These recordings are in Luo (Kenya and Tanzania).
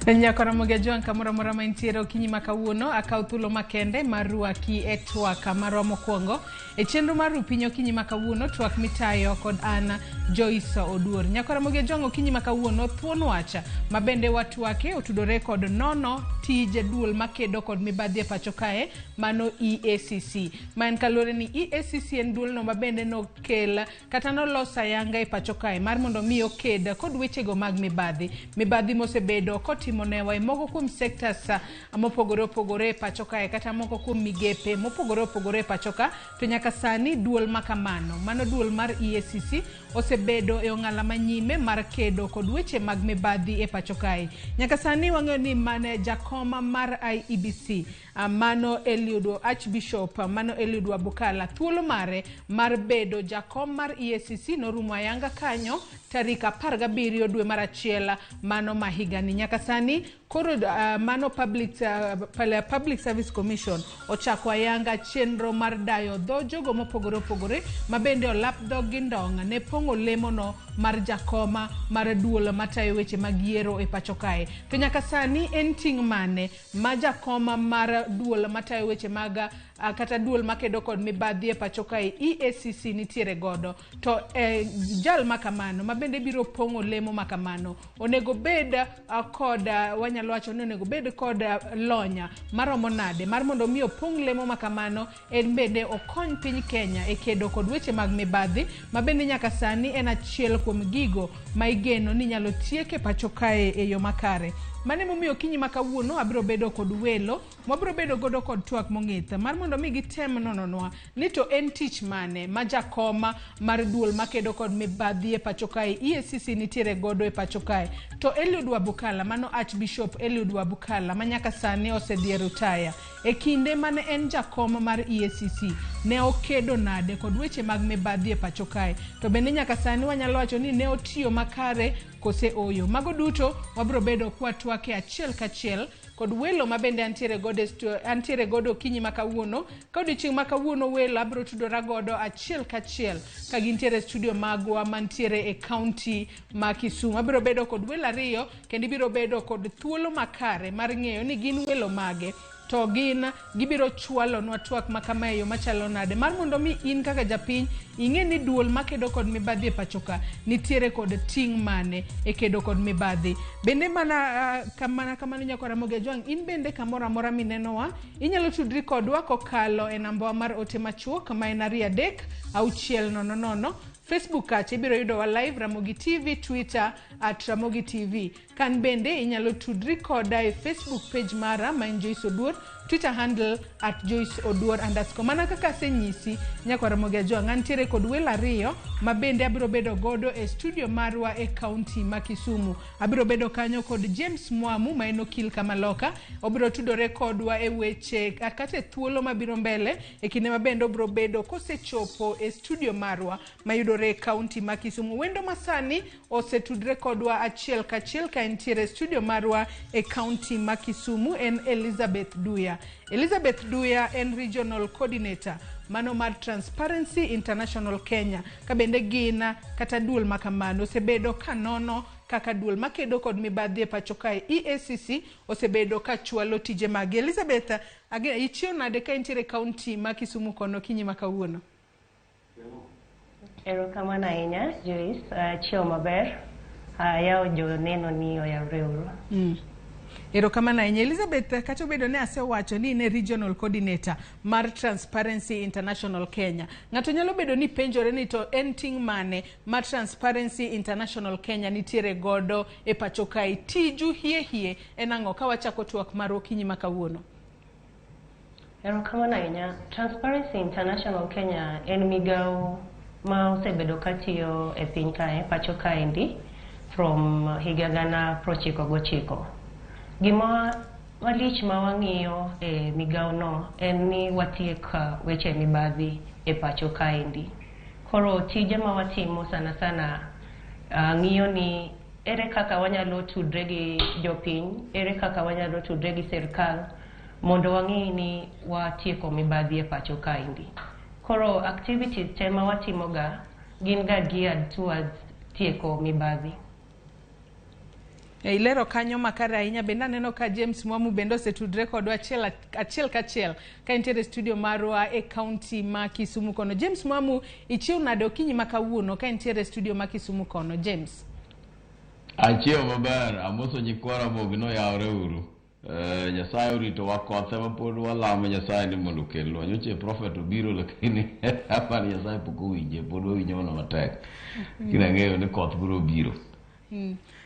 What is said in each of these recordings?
Nyakora Jwang' kamoro amora ma intiere okinyi ma kawuono akaw thuolo makende mar rwaki e twak marwa mokwongo e chenro mar ru piny okinyi ma kawuono, twak mitayo kod an Joyce Oduor. Nyakora Jwang' okinyi ma kawuono thuon wach ma bende watwake otudore kod nono tij duol makedo kod mibadhi e pacho kae, mano EACC, ma en kaluwore ni EACC en duolno ma bende nokel kata nolos ayanga e pacho kae mar mondo mi oked kod wechego mag mibadhi, mibadhi mosebedo kotimo newa e moko kuom sectors mopogore opogore e pacho kae kata moko kuom migepe mopogore opogore e pacho ka. To nyaka sani duol ma kamano, mano duol mar EACC, osebedo e ong'ala manyime mar kedo kod weche mag mibadhi e pacho kae. Nyaka sani wang'eyo ni mane jakoma mar IEBC, mano Eliud Archbishop, mano Eliud Wabukala, thuolo mare mar bedo jakom mar EACC norumo ayanga kanyo tarik 17 dwe mar achiel mano ma higani. Nyaka sani koro mano Public Service Commission ochako ayanga chenro mar dayo dho jogo mopogore opogore ma bende olap dhog gi ndong' ne pong'o lemono mar jakoma mar duol matayo weche mag yiero e pacho kae. To nyaka sani en ting' mane ma jakoma mar duol matayo weche mag kata duol makedo kod mibadhi e pacho kae EACC nitiere godo? To jal makamano ma bende biro pong'o lemo makamano onego bed kod wanyalo wacho ni onego bed kod lony maromo nade mar mondo mi opong' lemo makamano, en bende okony piny Kenya e kedo kod weche mag mibadhi ma bende nyaka sani en achiel kuom gigo ma igeno ni nyalo tiek e pacho kae e yo makare. Mano emomiyo okinyi ma kawuono abiro bedo kod welo mwabiro bedo godo kod twak mong'ith mar mondo mi gitem nononwa ni to en tich mane ma jakoma mar duol makedo kod mibadhi e pacho kae EACC nitiere godo e pacho kae. To Eliud Wabukala, mano Archbishop Eliud Wabukala ma nyaka sani osedhi e rutaya, e kinde mane en jakom mar EACC ne okedo nade kod weche mag mibadhi e pacho kae? To bende nyaka sani wanyalo wacho ni ne otiyo makare kose oyo? Mago duto wabiro bedo kwatwake achiel kachiel kod welo ma bende antiere godo antiere godo okinyi ma kawuono. Ka odiochieng' ma kawuono welo abiro tudora godo achiel kachiel ka gintiere e studio magwa mantiere e county ma Kisumu. Abiro bedo kod welo ariyo kendo ibiro bedo kod thuolo makare mar ng'eyo ni gin welo mage to gin gibiro chwalonwa twak ma kama e yo machalo nade mar mondo mi in kaka japiny ing'e ni duol makedo kod mibadhi e pacho ka nitiere kod ting' mane e kedo kod mibadhi. Bende mana kamana kamano nyakwa Ramogi Ajwang', in bende kamoro amora minenowa inyalo tudri kodwa kokalo e nambawa mar ote machuok ma en 23600. Facebook kacha ibiro yudowa live Ramogi TV, Twitter @RamogiTV. Kan bende inyalo tudri koda e Facebook page mara ma en Joyce Oduor, Twitter handle @JoyceOduor_. Mana kaka asenyisi nyakwa Ramogi Ajwang', antiere kod welo ariyo ma bende abiro bedo godo e studio marwa e county ma Kisumu. Abiro bedo kanyo kod James Mwamu ma en okil Kamaloka. Obiro tudore kodwa e weche kata e thuolo mabiro mbele e kinde ma bende obiro bedo kosechopo e studio marwa mayudore e county ma Kisumu. Wendo masani osetudre kodwa achiel kachiel ka entiere e studio marwa e county ma Kisumu en Elizabeth Duya. Elizabeth Duya en regional coordinator mano mar Transparency International Kenya, ka bende gin kata duol makamano osebedo ka nono kaka duol makedo kod mibadhi e pacho kae EACC osebedo ka chwalo tije magi. Elizabeth, ichiew nade ka intiere e county ma Kisumu kono okinyi ma kawuono? Erokamano ahinya Joyce, achiewo maber. Ayawo joneno ni oyawre uru. Erokamano ahinya Elizabeth, kata obedo ni asewacho ni in e regional coordinator mar Transparency International Kenya, ng'ato nyalo bedo ni penjore ni to en ting' mane ma Transparency International Kenya nitiere godo e pacho kae? Tiju hie hie en ang'o ka wachako twak mar okinyi ma kawuono? Erokamano ahinya. Transparency International Kenya en migawo ma osebedo katiyo e piny kae, pacho kaendi, from higa 1999. Gima malich ma wang'iyo e migawo no en ni watiek weche mibadhi e pacho kaendi. Koro tije ma watimo sana sana ng'iyo ni ere kaka wanyalo tudre gi jopiny, ere kaka wanyalo tudre gi sirkal. Mondo wang'i ni watieko mibadhi e pacho kaendi. Koro activities te ma watimoga gin ga geared towards tieko mibadhi. E, ilero kanyo makare ahinya. Bende aneno ka James Mwamu bende osetudre kodwa achiel achiel kachiel ka entiere e studio marwa e kaunti ma Kisumu kono. James Mwamu, ichiew nade okinyi ma kawuono ka entiere e studio ma Kisumu kono? James. Achiewo maber, amoso nyikwa Ramogi noyawre uru. Nyasaye oritowa koth ema pod walamo Nyasaye ni mondo okelnwa. Nyocha prophet obiro lakini aparo Nyasaye pok owinje, pod wawinjo mana matek. Lakini ang'eyo ni koth biro biro.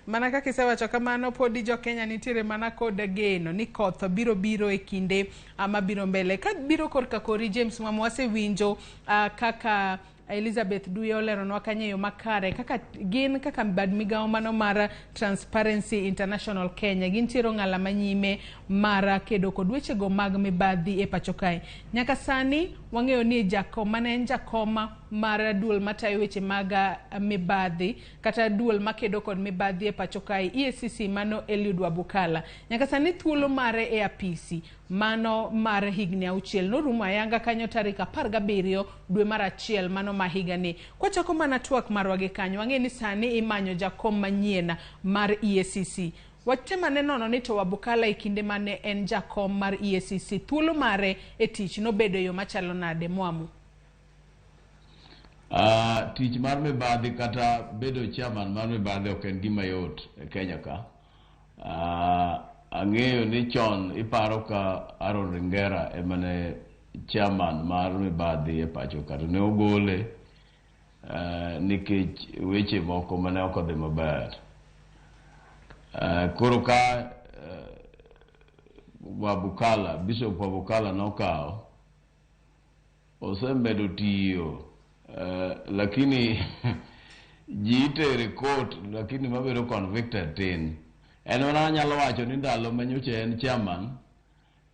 Mana kaka isewacho kamano, podi jo Kenya nitiere mana kod geno ni koth biro biro e kinde mabiro mbele. Ka biro korka kori James Mwamu, wasewinjo kaka Elizabeth Duya oleronwa kanyo e yo makare kaka gin kaka bad migawo mano mar Transparency International Kenya gintiere ong'ala manyime mar kedo kod wechego mag mibadhi e pacho kae. Nyaka sani wang'eyo ni jakom mane en jakom mar duol matayo weche mag mibadhi kata duol makedo kod mibadhi e pacho kae EACC mano Eliud Wabukala. Nyaka sani thuolo mare e apisi mano mar higni 6 norumo ayanga kanyo tarik 17 dwe mar achiel mano ma higani. Kwachako mana twak marwa gi kanyo, wang'e ni sani imanyo jakom manyien mar EACC. Watem ane nono ni to Wabukala e kinde mane en jakom mar EACC, thuolo mare e tich nobedo e yo machalo nade Mwamu? Tich mar mibadhi kata bedo chairman mar mibadhi ok en gima yot e Kenya ka. Ang'eyo ni chon iparo ka Aaron Ringera ema ne chairman mar mibadhi e pacho ka to ne ogole nikech weche moko mane ok odhi maber. Koro ka Wabukala, Bishop Wabukala nokawo osemedo tiyo lakini ji itere court lakini mabedo convicted tin. En mana anyalo wacho ni ndalo ma nyocha en chairman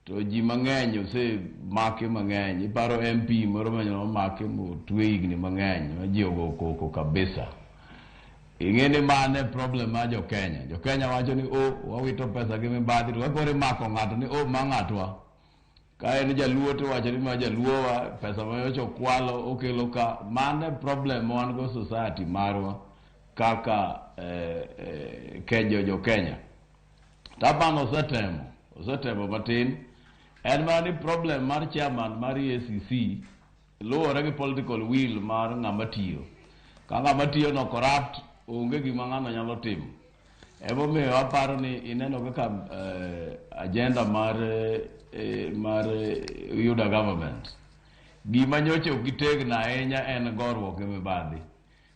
to ji mang'eny osemaki mang'eny. Iparo MP moro mane omaki motwe higni mang'eny ma ji ogo koko kabisa. Ing'e ni mano e problem mar jo Kenya. Jo Kenya wacho ni o wawito pesa gi mibadhi to koro imako ng'ato ni o ma ng'atwa. Ka en jaluo to iwacho ni ma jaluowa pesa ma nyocha okwalo okelo ka. Mano e problem ma wan go society marwa kaka jo Kenya. Taban osetemo matin. En mana ni problem mar chairman mar EACC luwore gi political will mar ng'ama tiyo. Ka ng'ama tiyo no corrupt, onge gima ng'ano nyalo timo. Emomiyo aparo ni ineno kaka agenda mar Yuda government. Gima nyocha ok gitegno ahinya en goruok gi mibadhi.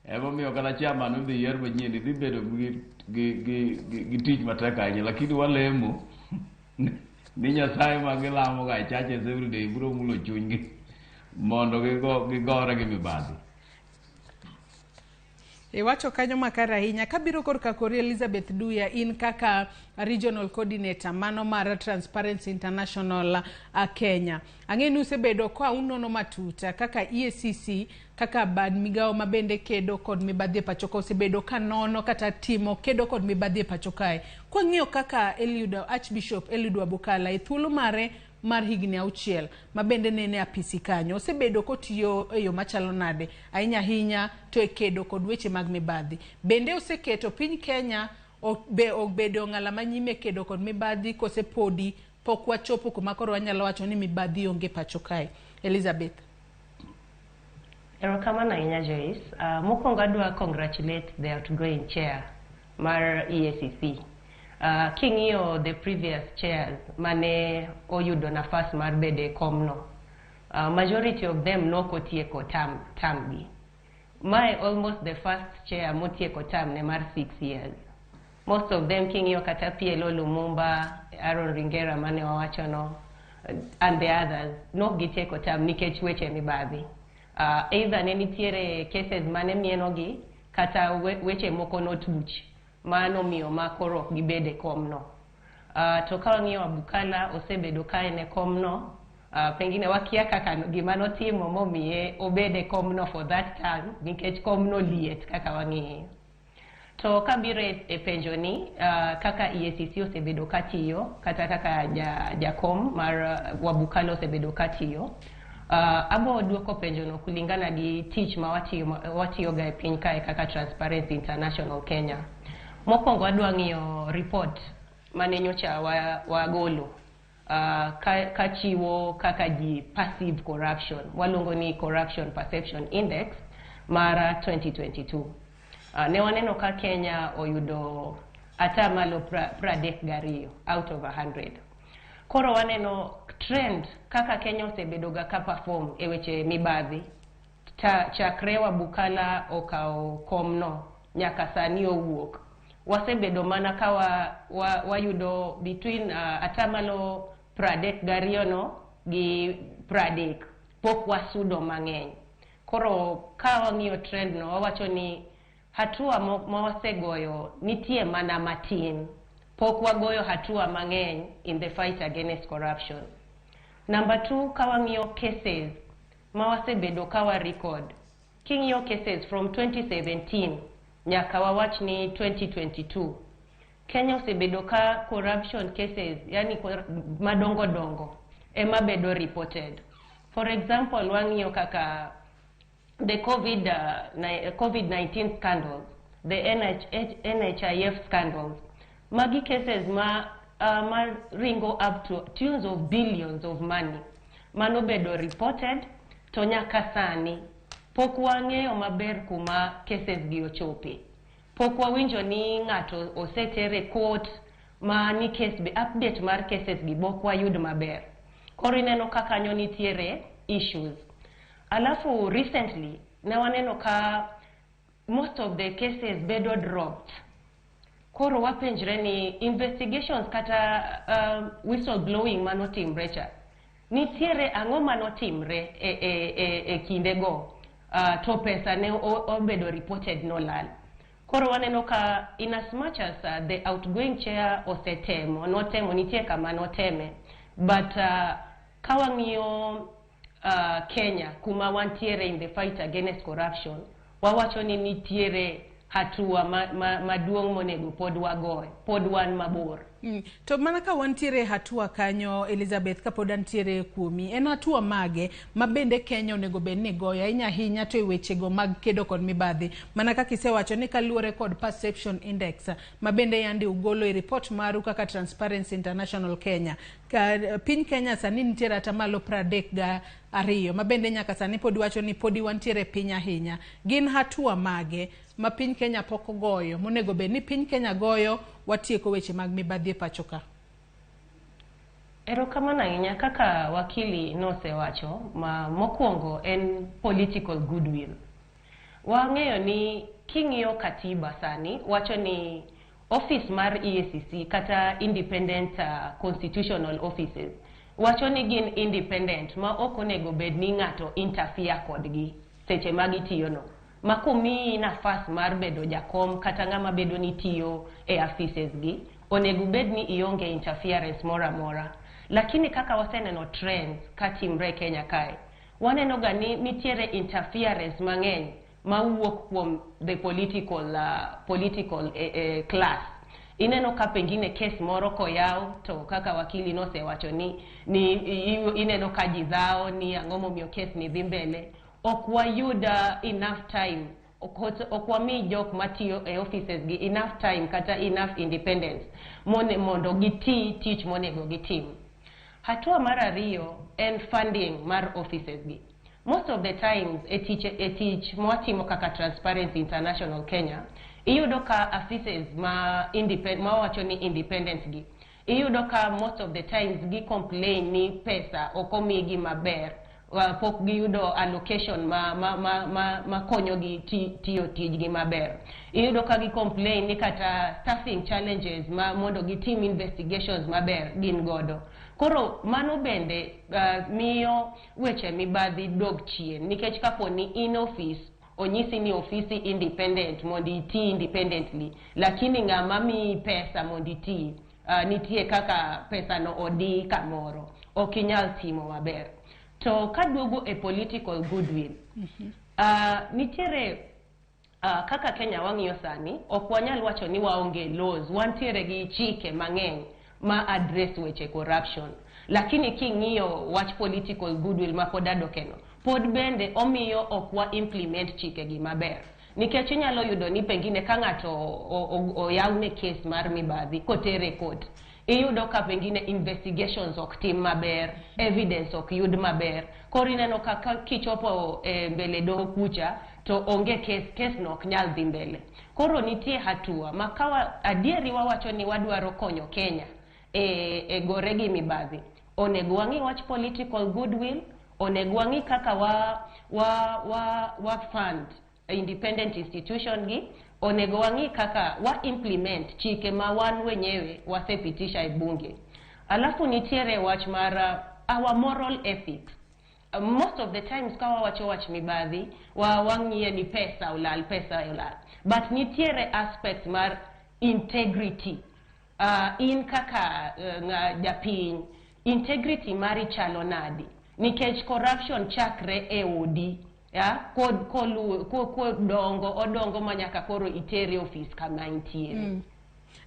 Emomiyo kata chairman midhi yier manyien dhi bedo gi tich matek ahinya. Lakini walemo ni Nyasaye ma gilamo ga e churches every day biro mulo chunygi mondo gigore gi mibadhi. Iwacho kanyo makare ahinya. Kabiro korka kori Elizabeth Duya, in kaka regional coordinator mano mar Transparency International Kenya. Ang'e ni usebedo ka unono matut kaka EACC kaka bad migawo ma bende kedo kod mibadhi e pacho ka osebedo ka nono kata timo kedo kod mibadhi e pacho kae. Kwang'iyo kaka Eliud, Archbishop Eliud Wabukala e thuolo mare mar higni 6 ma bende nene apisi kanyo osebedo kotiyo e yo machalo nade ahinya ahinya to e kedo kod weche mag mibadhi. Bende oseketo piny Kenya obedo ng'ala manyime kedo kod mibadhi kose podi pok wachopo kuma koro wanyalo wacho ni mibadhi onge pacho kae. Elizabeth. Erokamano ahinya Joyce. Mokwongo adwa congratulate the outgoing chair mar EACC. King'iyo the previous chairs mane oyudo nafas mar bedo e komno, majority of them nokotieko term gi. Mae almost the first chair motieko term ne mar 6 years. Most of them king'iyo kata PLO Lumumba, Aaron Ringera mane wawachono, and the others, nok gitieko term nikech weche mibadhi. Either ne nitiere cases mane mienogi kata weche moko notuch manomiyo ma koro ok gibed e komno. To ka wang'iyo Wabukala osebedo ka en e komno, pengine wakia kaka gima notimo momiye obed e komno for that term nikech komno liet kaka wang'iyo. To kabiro e penjo ni kaka EACC osebedo katiyo kata kaka jakom mar Wabukala osebedo katiyo, abo duoko penjo no kulingana gi tich ma watiyoga e piny kae kaka Transparency International Kenya. Mokwongo adwa ng'iyo report mane nyocha wagolo ka chiwo kaka ji perceive corruption, waluongo ni Corruption Perception Index mar 2022. Ne waneno ka Kenya oyudo atamalo 32 out of 100. Koro waneno trend kaka Kenya osebedo ga ka perform e weche mibadhi chakre Wabukala okawo komno nyaka sani owuok. Wasebedo mana ka wayudo between atamalo 32 no gi 30, pok wasudo mang'eny. Koro ka wang'iyo trend no, wawacho ni hatua ma wasegoyo nitie mana matin, pok wagoyo hatua mang'eny in the fight against corruption. Number two, ka wang'iyo cases ma wasebedo ka wa record, king'iyo cases from 2017 nyaka wawach ni 2022, Kenya osebedo ka corruption cases, yani madongo dongo ema bedo reported. For example, wang'iyo kaka the COVID-19 scandals, the NHIF scandals. Magi cases ma ringo up to tunes of billions of money. Mano bedo reported to nyaka sani pok wang'eyo maber kuma cases gi ochope. Pok wawinjo ni ng'ato osetere court ma ni case be update mar cases gi bok wayud maber. Koro ineno ka kanyo nitiere issues. Alafu recently ne waneno ka most of the cases bedo dropped. Koro wapenjre ni investigations kata whistleblowing manotimre cha, nitiere ang'o manotimre e kindego to pesa ne obedo reported nolal. Koro waneno ka in as much as the outgoing chair osetemo, notemo, nitie kama noteme, but ka wang'iyo Kenya kuma wantiere in the fight against corruption, wawacho ni nitiere hatua maduong' monego pod wagoye, pod wan mabor. To mana ka wantiere hatua kanyo, Elizabeth, kapod antiere kuomi, en hatua mage ma bende Kenya onego bed ni goyo ahinya ahinya to e wechego mag kedo kod mibadhi? Mana kaka isewacho ni kaluwore kod Perception Index ma bende yande ugolo e report maru kaka Transparency International Kenya, ka, piny Kenya sani nitiere atamalo 32 ma bende nyaka sani pod wacho ni podi wantiere piny ahinya. Gin hatua mage ma piny Kenya pok ogoyo monego bed ni piny Kenya goyo watieko weche mag mibadhi e pacho ka? Erokamano ahinya. Kaka wakili nosewacho, ma mokwongo en political goodwill. Wang'eyo ni king'iyo katiba sani wacho ni office mar EACC kata independent constitutional offices wacho ni gin independent ma ok onego bed ni ng'ato interfere kodgi seche ma gitiyo no. Ma komiyi nafas mar bedo jakom kata ng'ama bedo ni tiyo e offices gi, onego bed ni ionge interference moro amora. Lakini kaka waseneno trends katimre e Kenya kae, waneno ga ni nitiere interference mang'eny mawuok kuom the political class. Ineno ka pengine case moro koyaw to kaka wakili nosewacho ni ineno ka ji dhawo ni ang'o momiyo case ni dhi mbele. Ok wayud enough time, ok wami jok matiyo e offices gi enough time kata enough independence mondo giti tich monego gitim. Hatua mar ariyo en funding mar offices gi. Most of the times e tich mwatimo kaka Transparency International Kenya, iyudo ka offices ma wacho ni independent gi, iyudo ka most of the times gi complain ni pesa ok omigi maber, pok giyudo allocation ma konyogi tiyo tijgi maber. Iyudo ka gi complain ni kata staffing challenges ma mondo gitim investigations maber gin godo. Koro mano bende miyo weche mibadhi dok chien, nikech kapo ni in office onyisi ni ofisi independent mondo iti independently, lakini ng'ama miyi pesa mondo iti nitie kaka pesa no odi kamoro, ok inyal timo maber. To kaduogo e political goodwill, nitiere Kaka Kenya wang'iyo sani, ok wanyal wacho ni waonge laws, wantiere gi chike mang'eny ma address weche corruption. Lakini king'iyo wach political goodwill ma pod adokeno, pod bende omiyo ok wa implement chike gi maber. Nikech inyalo yudo ni pengine ka ng'ato oyawne case mar mibadhi kotere e court, iyudo ka pengine investigations ok tim maber, evidence ok yud maber. Koro ineno ka kichopo e mbele doho kucha to onge case, case no ok nyal dhi mbele. Koro nitie hatua ma kawa adieri wawacho ni wadwaro konyo Kenya e gore gi mibadhi, onego wang'i wach political goodwill, onego wang'i kaka wa fund independent institution gi, onego wang'i kaka wa implement chike ma wan wenyewe wasepitisha e bunge. Alafu nitiere wach mar our moral ethics. Most of the times ka wawacho wach mibadhi, wa wang'iye ni pesa olal, pesa olal. But nitiere aspect mar integrity. In kaka japiny, integrity mari chalo nadi? Nikech corruption chakre e odi, ya kod kodongo odongo manyaka koro itere ofis kama intiere.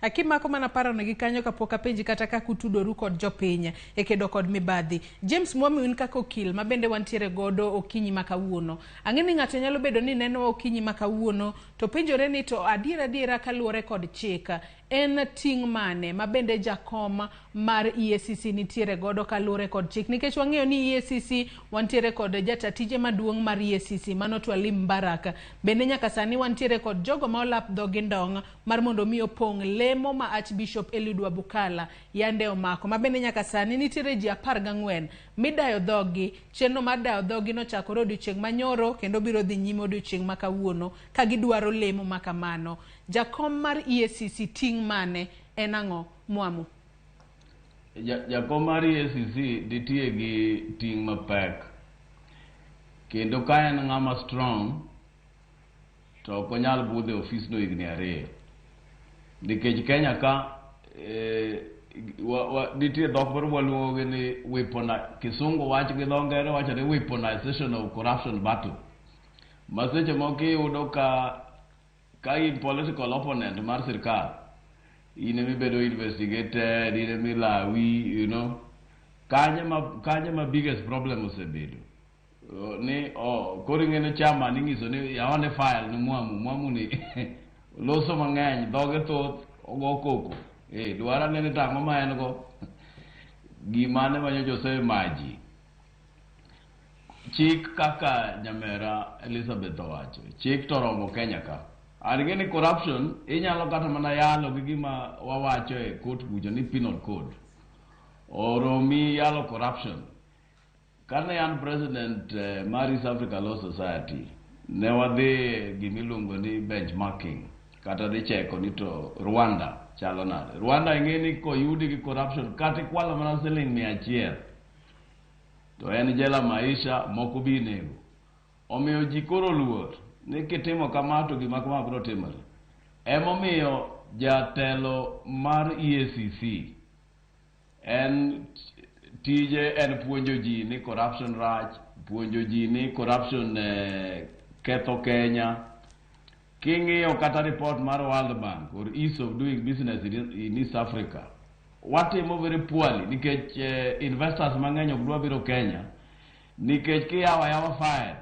Akimako mana paro negi kanyo kapok apenji kata kaka utudoru kod jopiny e kedo kod mibadhi. James Mwami, un kaka okil ma bende wantiere godo okinyi ma kawuono. Ang'e ni ng'ato nyalo bedo ni neno okinyi ma kawuono to penjore ni to adiera adiera kaluwore kod chik en ting' mane ma bende jakom mar EACC nitiere godo kaluwore kod chik, nikech wang'eyo ni EACC wantiere kod jata tije maduong' mar EACC mano Twalim Mbarak. Bende nyaka sani wantiere kod jogo ma olap dhogi ndong' mar mondo mi opong' lemo ma Archbishop Eliud Wabukala yande omako, ma bende nyaka sani nitiere ji 14 midayo dhogi. Chenro mar dayo dhogi nochakore odiochieng' manyoro kendo biro dhi nyime odiochieng' ma kawuono ka gidwaro lemo ma kamano. Jakom mar EACC ting' mane en ang'o, Mwamu? Jakom mar EACC nitie gi ting' mapek, kendo ka en ng'ama strong to ok onyal budho e ofis no higni 2, nikech Kenya ka nitie dhok moro mwaluongo ni weapon, kisungu wach gi dho ngere wacho ni weaponization of corruption battle, ma seche moko iyudo ka in political opponent mar sirkal, in emibedo investigated, in emilawi, you know, kanye ma biggest problem osebedo ni koro ing'e chama ninyiso ni yawane file ni Mwamu ni loso mang'eny, dhoge thoth, ogo koko, dwara nene tang'o ma en go gimane ma nyocha osemaji. Chik kaka nyamera Elizabeth owacho, chik to oromo Kenya ka. An ing'e ni corruption inyalo kata mana yalo gi gima wawacho e court kucho ni penal code oromi yalo corruption. Kane an president mar East Africa Law Society, ne wadhi gimiluongo ni benchmarking, kata dhi cheko ni to Rwanda chalo nade. Rwanda ing'e ni koyudi gi corruption kata ikwalo mana siling 100 to en jela maisha, moko bi nego. Omiyo ji koro luor ni kitimo kama to gima kama biro timore. Emomiyo jatelo mar EACC en tije en puonjo ji ni corruption rach, puonjo ji ni corruption ketho Kenya. King'iyo kata report mar World Bank or ease of doing business in East Africa, watimo very poorly nikech investors mang'eny ok dwa biro Kenya, nikech kiyawo ayawa file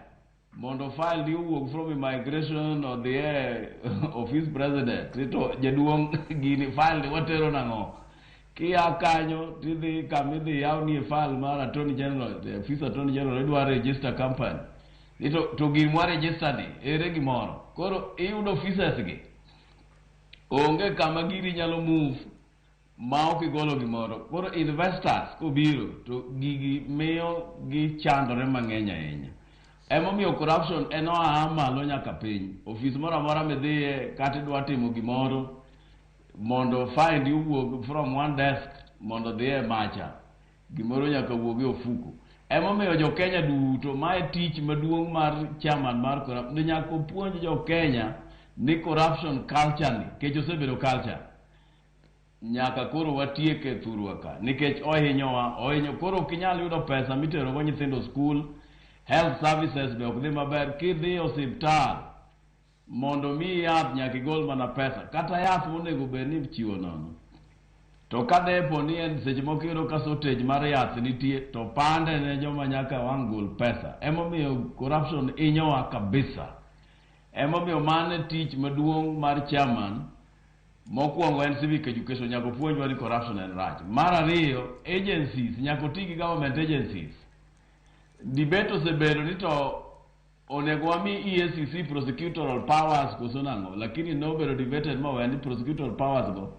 mondo file ni owuog from immigration odhi e office president to jaduong' gini file ni watero nang'o. Kia kanyo tidhi kama idhi yawnie file mar attorney general, the office attorney general idwa register company to gimwa register ni ere gimoro. Koro iyudo offices gi onge kama giri nyalo move ma ok igolo gimoro. Koro investors kobiro to gigi miyo gichandore mang'eny ahinya. Emomiyo corruption en oa malo nyaka piny. Ofis moro amora midhiye kata idwa timo gimoro mondo find owuog from one desk mondo dhi e macha, gimoro nyaka wuog e ofuko. Emomiyo jo Kenya duto, mae tich maduong' mar chairman mar corruption, ni nyaka opuonj jo Kenya ni corruption culture ni, nikech osebedo culture, nyaka koro watieke thurwa ka, nikech ohinyowa, ohinyo. Koro ok inyal yudo pesa mitero go nyithindo skul, health services be ok dhi maber. Kidhi e osiptal Mondo mi yath nyaka igol mana pesa. Kata yath monego bed ni ichiwo nono. To ka depo ni en seche moko iyudo ka shortage mar yath nitie to pande ne joma nyaka wang' gol pesa. Emomiyo corruption hinyowa kabisa. Emomiyo mano e tich maduong' mar chairman. Mokwongo en civic education, nyaka opuonjwa ni corruption en rach. Mar ariyo, agencies, nyaka oti gi government agencies. Debate osebedo ni to onego wami EACC prosecutorial powers koso nang'o, lakini nobedo debated mowe ni prosecutorial powers go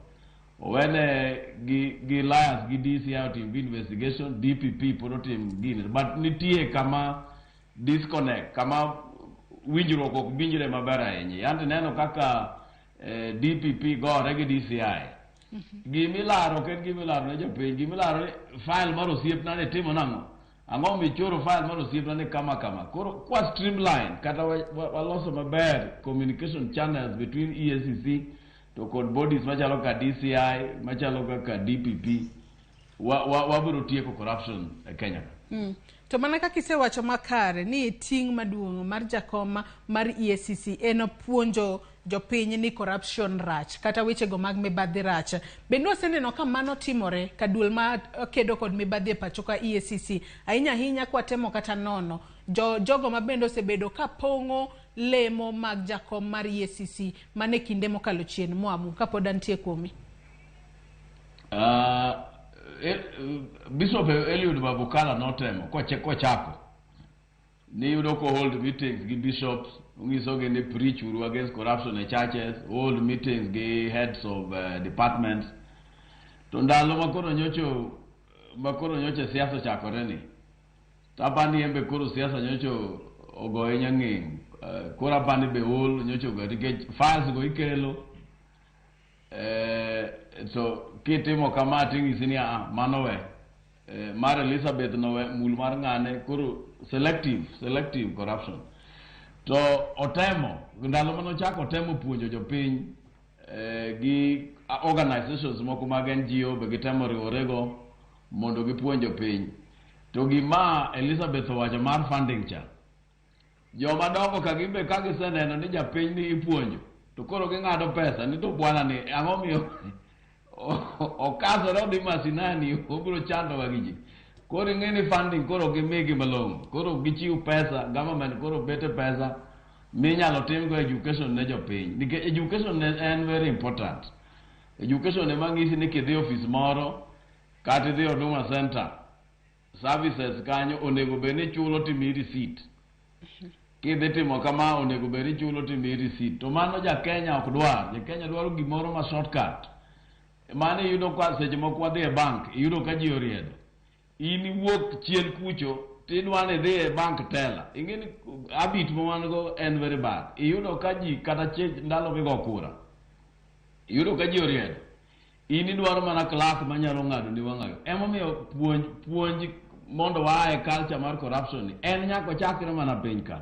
owene gi liars gi DCI otim investigation, DPP pod otim gini, but nitie kama disconnect, kama winjruok ok winjre maber ahinya. Yande neno kaka DPP gore gi DCI. Gimilaro ok en gimilaro ne jopiny, gimilaro ni file mar osiepna ni timo nang'o? Ang'o michoro file mar osiepna ni kama kama. Koro kwa streamline kata waloso maber communication channels between EACC to kod bodies machalo kaka DCI, machalo kaka DPP, wabiro tieko corruption e Kenya ka. To mana kaka isewacho makare ni ting' maduong' mar jakom mar EACC en puonjo jopiny ni corruption rach kata wechego mag mibadhi rach. Bende waseneno ka mano timore ka duol ma kedo kod mibadhi e pacho ka EACC ahinya ahinya kwatemo kata nono jogo ma bende osebedo ka pong'o lemo mag jakom mar EACC mane kinde mokalo chien. Mwamu kapod antie kuomi. Bishop Eliud Wabukala notemo kochako niyudo ko hold meetings gi bishops, onyisogi ni preach uru against corruption e churches, hold meetings gi heads of departments. To ndalo makoro nyocha siasa ochakore ni to apani en be koro siasa nyocha ogoye nyang'eng'. Koro apani be ol nyocha ogoye nikech files go ikelo to kitimo kama ting'isi ni mano we mar Elizabeth no we mul mar ng'ane. Koro selective corruption. To otemo ndalo manochako otemo puonjo jopiny gi organizations moko mag NGO be gitemo riworego mondo gipuonj jopiny. To gima Elizabeth owacho mar funding cha, joma dongo ka gimbe ka giseneno ni japiny ni ipuonjo to koro ging'ado pesa ni to bwana ni ang'o miyo okasore odhi masinani obiro chandowa gi ji. Koro ing'e ni funding koro gimigi malong'o, koro gichiw pesa, government koro bete pesa minyalo timgo education ne jopiny, nikech education en very important. Education ema ng'isi ni kidhi ofis moro kata idhi Huduma Center services kanyo onego bed ni ichulo timiyi receipt. Kidhi timo kama onego bed ni ichulo timiyi receipt. To mano ja Kenya ok dwar. Ja Kenya dwaro gimoro ma shortcut. Mano iyudo ka seche moko wadhi e bank, iyudo ka ji oriedo. In iwuok chien kucho tidwa ni idhi e bank teller. Ing'e ni habit ma wan go en very bad. Iyudo ka ji kata ndalo migo kura, iyudo ka ji oriedo. In idwaro mana clerk manyalo ng'ado ni wang'ayo. Emomiyo puonj mondo waa e culture mar corruption ni en nyaka ochakre mana piny ka.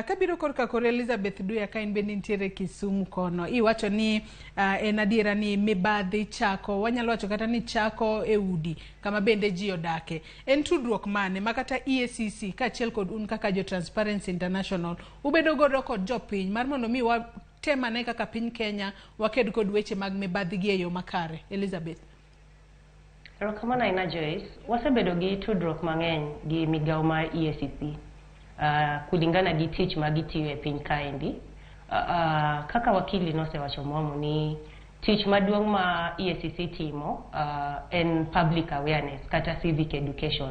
Kabiro korka kor Elizabeth Duya ka in bende nitiere Kisumu kono, iwacho ni en adiera ni mibadhi chako, wanyalo wacho kata ni chako e udi kama bende ji odake. En tudruok mane ma kata EACC kaachiel kod un kaka jo Transparency International ubedo godo kod jopiny mar mondo mi watem ane kaka piny Kenya waked kod weche mag mibadhi gi e yo makare? Elizabeth. Erokamano ahinya Joyce. Wasebedo gi tudruok mang'eny gi migawo mar EACC kulingana gi tich ma gitiyo e piny kaendi. Kaka wakili nosewacho Mwamu ni tich maduong' ma EACC timo en public awareness kata civic education.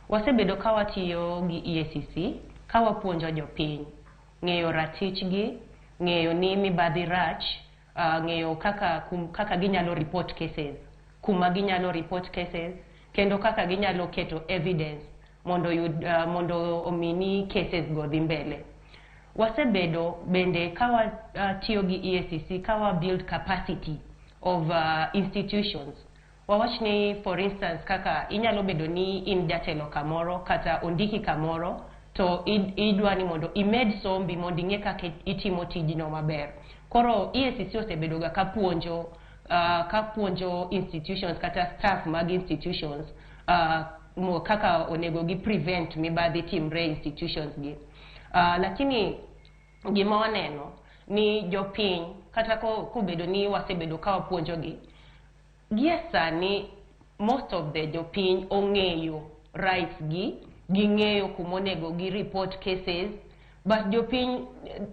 Wasebedo ka watiyo gi EACC ka wapuonjo jopiny ng'eyo ratichgi, ng'eyo ni mibadhi rach, ng'eyo kaka ginyalo report cases, kuma ginyalo report cases, kendo kaka ginyalo keto evidence mondo omini cases go dhi mbele. Wasebedo bende ka watiyo gi EACC ka wa build capacity of institutions. Wawach ni for instance kaka inyalo bedo ni in jatelo kamoro kata ondiki kamoro to idwa ni mondo imed sombi mondo ing'e kaka itimo tijno maber. Koro EACC osebedo ga ka puonjo institutions kata staff mag institutions kaka onego gi prevent mibadhi timre institutions gi. Lakini gima waneno ni jopiny kata kobedo ni wasebedo ka wapuonjogi gie sani, most of the jopiny ong'eyo rights gi, ging'eyo kumonego gi report cases, but jopiny,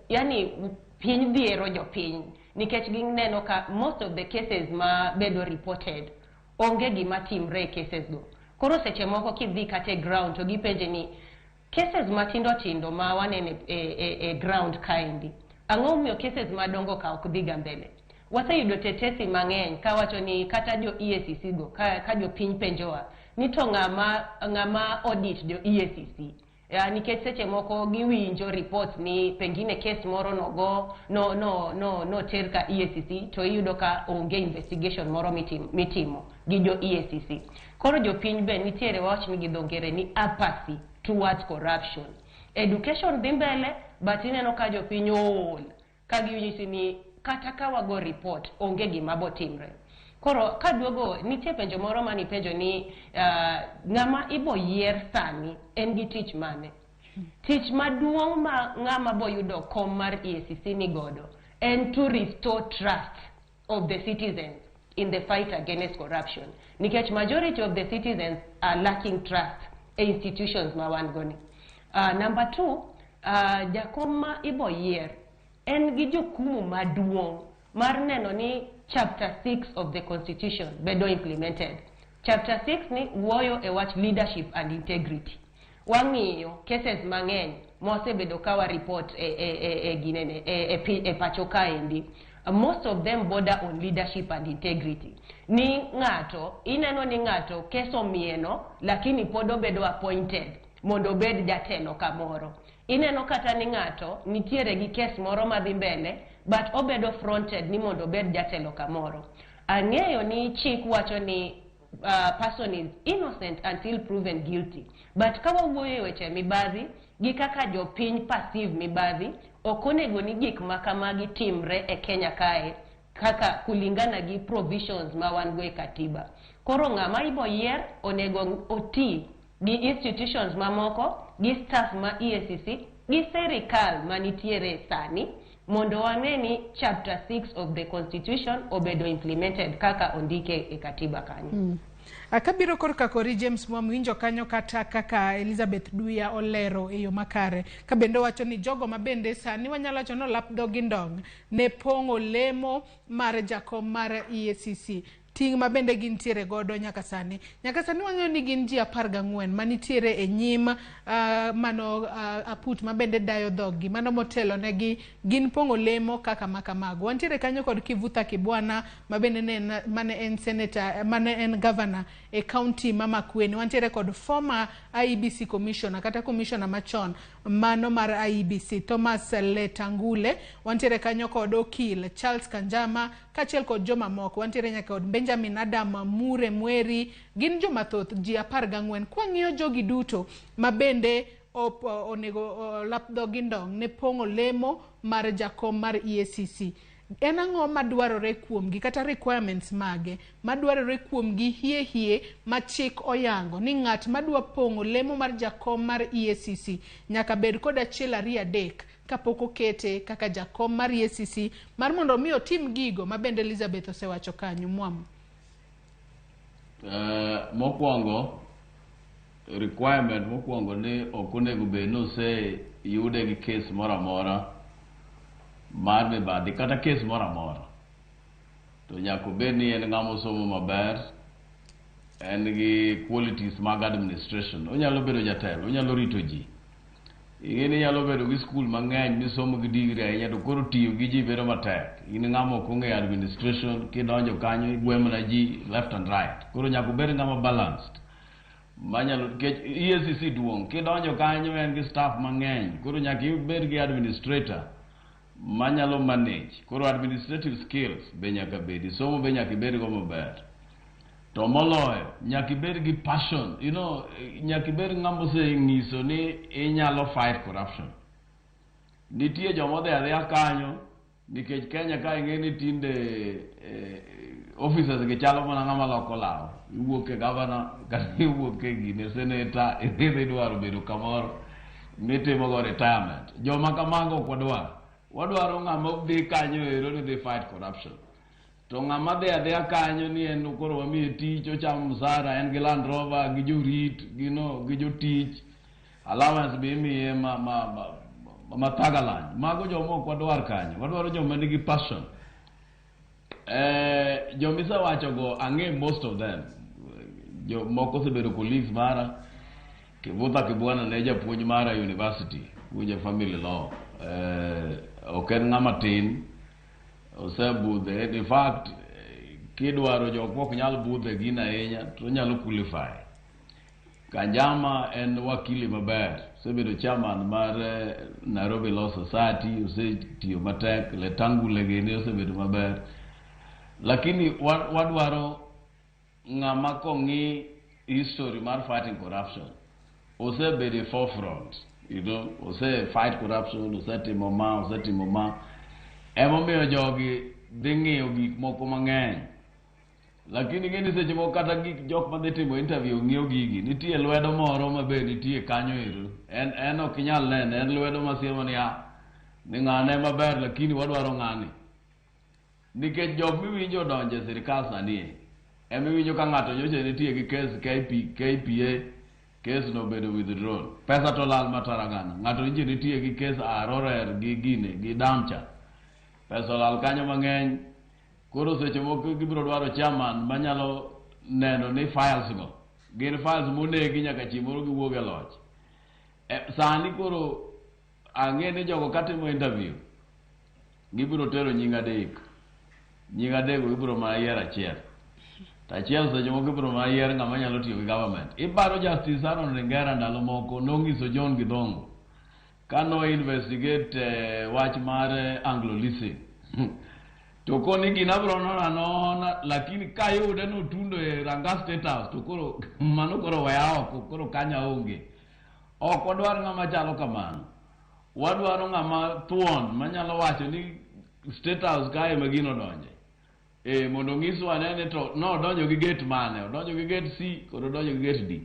yani piny dhiero jopiny nikech gineno ka most of the cases ma bedo reported onge gima timre e cases go. Koro seche moko kidhi kata e ground to gipenje ni cases matindo tindo ma waneno e ground kaendi, ang'o momiyo cases madongo ka ok dhiga mbele? Waseyudo tetesi mang'eny kawacho ni kata jo EACC go ka jopiny penjowa ni to ng'ama audit jo EACC ya, nikech seche moko giwinjo reports ni pengine case moro nogo no no no no ter ka EACC to iyudo ka onge investigation moro mitimo gi jo EACC. Koro jopiny be nitiere, wawach ni gi dho ngere ni apathy towards corruption. Education dhi mbele, but ineno ka jopiny ool ka ginyisi ni kata ka wago report onge gima botimre. Koro kaduogo, nitie penjo moro manipenjo ni ng'ama ibo yier sani en gi tich mane? Tich maduong' ma ng'ama boyudo kom mar EACC ni godo en to restore trust of the citizens in the fight against corruption, nikech majority of the citizens are lacking trust e institutions ma wan go ni. Number two, jakom ma ibo yier en gi jukumu maduong' mar neno ni chapter 6 of the constitution bedo implemented. Chapter 6 ni wuoyo e wach leadership and integrity. Wang'iyo cases mang'eny mosebedo ka wa report e ginene e pacho kaendi, most of them border on leadership and integrity, ni ng'ato ineno ni ng'ato keso mieno lakini pod obedo appointed mondo obed jatelo kamoro. Ineno kata ni ng'ato nitiere gi kes moro madhi mbele but obedo fronted ni mondo obed jatelo kamoro. Ang'eyo ni chik wacho ni person is innocent until proven guilty, but ka wawuoyo e weche mibadhi gi kaka jopiny perceive mibadhi, ok onego ni gik ma kamagi timre e Kenya kae kaka kulingana gi provisions ma wan go e katiba. Koro ng'ama ibo yier onego oti gi institutions mamoko, gi staff ma EACC, gi serikal manitiere sani mondo wang'e ni chapter 6 of the constitution obedo implemented kaka ondike e katiba kanyo. Kabiro korka kori James Mwam, winjo kanyo kata kaka Elizabeth Duya olero e yo makare, ka bende wacho ni jogo ma bende sani wanyalo wacho ni olap dhogi ndong ne pong'o lemo mar jakom mar EACC, ting' ma bende gintiere godo nyaka sani. Nyaka sani wang'eyo ni gin ji 14 manitiere e nyim mano aput ma bende dayo dhoggi mano motelo negi gin pong'o lemo kaka makamago. Wantiere kanyo kod Kivutha Kibwana ma bende ne en, mane en senator, mane en governor e county ma Makueni. Wantiere kod former IEBC commissioner kata commissioner machon mano mar IEBC, Thomas Letangule. Wantiere kanyo kod okil Charles Kanjama kaachiel kod jomamoko. Wantiere nyaka kod Benjamin Adam Mure Mweri. Gin joma thoth, ji 14. Kwang'iyo jogi duto ma bende onego lap dhogi ndong ne pong'o lemo mar jakom mar EACC, en ang'o madwarore kuomgi kata requirements mage madwarore kuomgi hie hie ma chik oyango ni ng'at madwa pong'o lemo mar jakom mar EACC nyaka bed kod achiel, ariyo, adek kapok okete kaka jakom mar EACC mar mondo mi otim gigo ma bende Elizabeth osewacho kanyo, Mwamu? Mokwongo, requirement mokwongo ni ok onego bed ni oseyude gi kes moro amora mar mibadhi kata kes moro amora. To nyaka obed ni en ng'ama osomo maber, en gi qualities mag administration. Onyalo bedo jatelo, onyalo rito ji. Ing'e ni inyalo bedo gi skul mang'eny misomo gi degree ahinya to koro tiyo gi ji bedo matek. In ng'ama ok ong'eyo administration, kidonjo kanyo igwe mana ji left and right. Koro nyaka obed ng'ama balanced. Manyalo nikech EACC duong', kidonjo kanyo en gi staff mang'eny. Koro nyaka ibed gi administrator manyalo manage. Koro administrative skills be nyaka bedi, somo be nyaka ibed go maber. To moloyo, nyaka ibed gi passion. Nyaka ibed ng'ama oseng'iso ni inyalo fight corruption. Nitie joma odhi adhiya kanyo nikech Kenya ka ing'e ni tinde officers gi chalo mana ng'ama loko law. Iwuok e governor kata iwuok e gine senator, idhi dwaro bedo kamoro. mitimogo retirement. Joma kamago ok wadwar. Wadwaro ng'ama dhi kanyo ero ni dhi fight corruption. To ng'ama dhi adhiya kanyo ni en koro wamiye tich, ochamo msara, en gi Land Rover, gi jorit, gi no, gi jotich, allowance be imiye ma thagalany. Mago joma ok wadwar kanyo. Wadwaro joma nigi passion. Jomisewachogo ang'e most of them. Jo moko osebedo colleagues mara. Kivutha Kibwana ne japuonj mara university, puonja family law. Ok en ng'ama tin, osebudhe. In fact, kidwaro jok mok nyal budhe gin ahinya, to onyalo qualify. Kanjama en wakili maber, osebedo chairman mar Nairobi Law Society, osetiyo matek, Letangule gini osebedo maber. Lakini wadwaro ng'ama kong'i history mar fighting corruption, osebedo e forefront, ose fight corruption, osetimo ma, osetimo ma. Emomiyo jogi dhi ng'iyo gik moko mang'eny. Lakini ing'e ni seche moko kata gik jok madhi timo interview ng'iyo gigi, nitie lwedo moro ma be nitie kanyo ero. En ok inyal nene, en lwedo masiemo ni a, ni ng'ane maber lakini wadwaro ng'ani. Nikech jok miwinjo odonjo e sirikal sani e, emiwinjo ka ng'ato nyocha nitie gi case KPA, case no obedo withdrawn. Pesa to lal mataragana. Ng'ato nyocha nitie gi case Arorer gi gine, gi Damcha. Pesa olal kanyo mang'eny. Koro seche moko gibiro dwaro chairman manyalo neno ni files go gin files monegi nyaka chieng' moro giwuog e loch. Sani koro ang'e ni jogo katimo interview gibiro tero nying adek. Nying adek go gibiro mana yiero achiel. To achiel seche moko gibiro mana yiero ng'ama nyalo tiyo gi government. Iparo Justice Aaron Ringera ndalo moko nong'iso John Githongo ka no investigate wach mar Anglo Leasing. To koni gina biro nono anona, lakini kayude notundo e Ranga State House to koro mano koro weya oko, koro kanya onge. Ok wadwar ng'ama chalo kamano. Wadwaro ng'ama thuon manyalo wacho ni State House kae ema gino odonje. Mondo onyiswa ane ni to nodonjo gi gate mane, odonjo gi gate C kod odonjo gi gate D.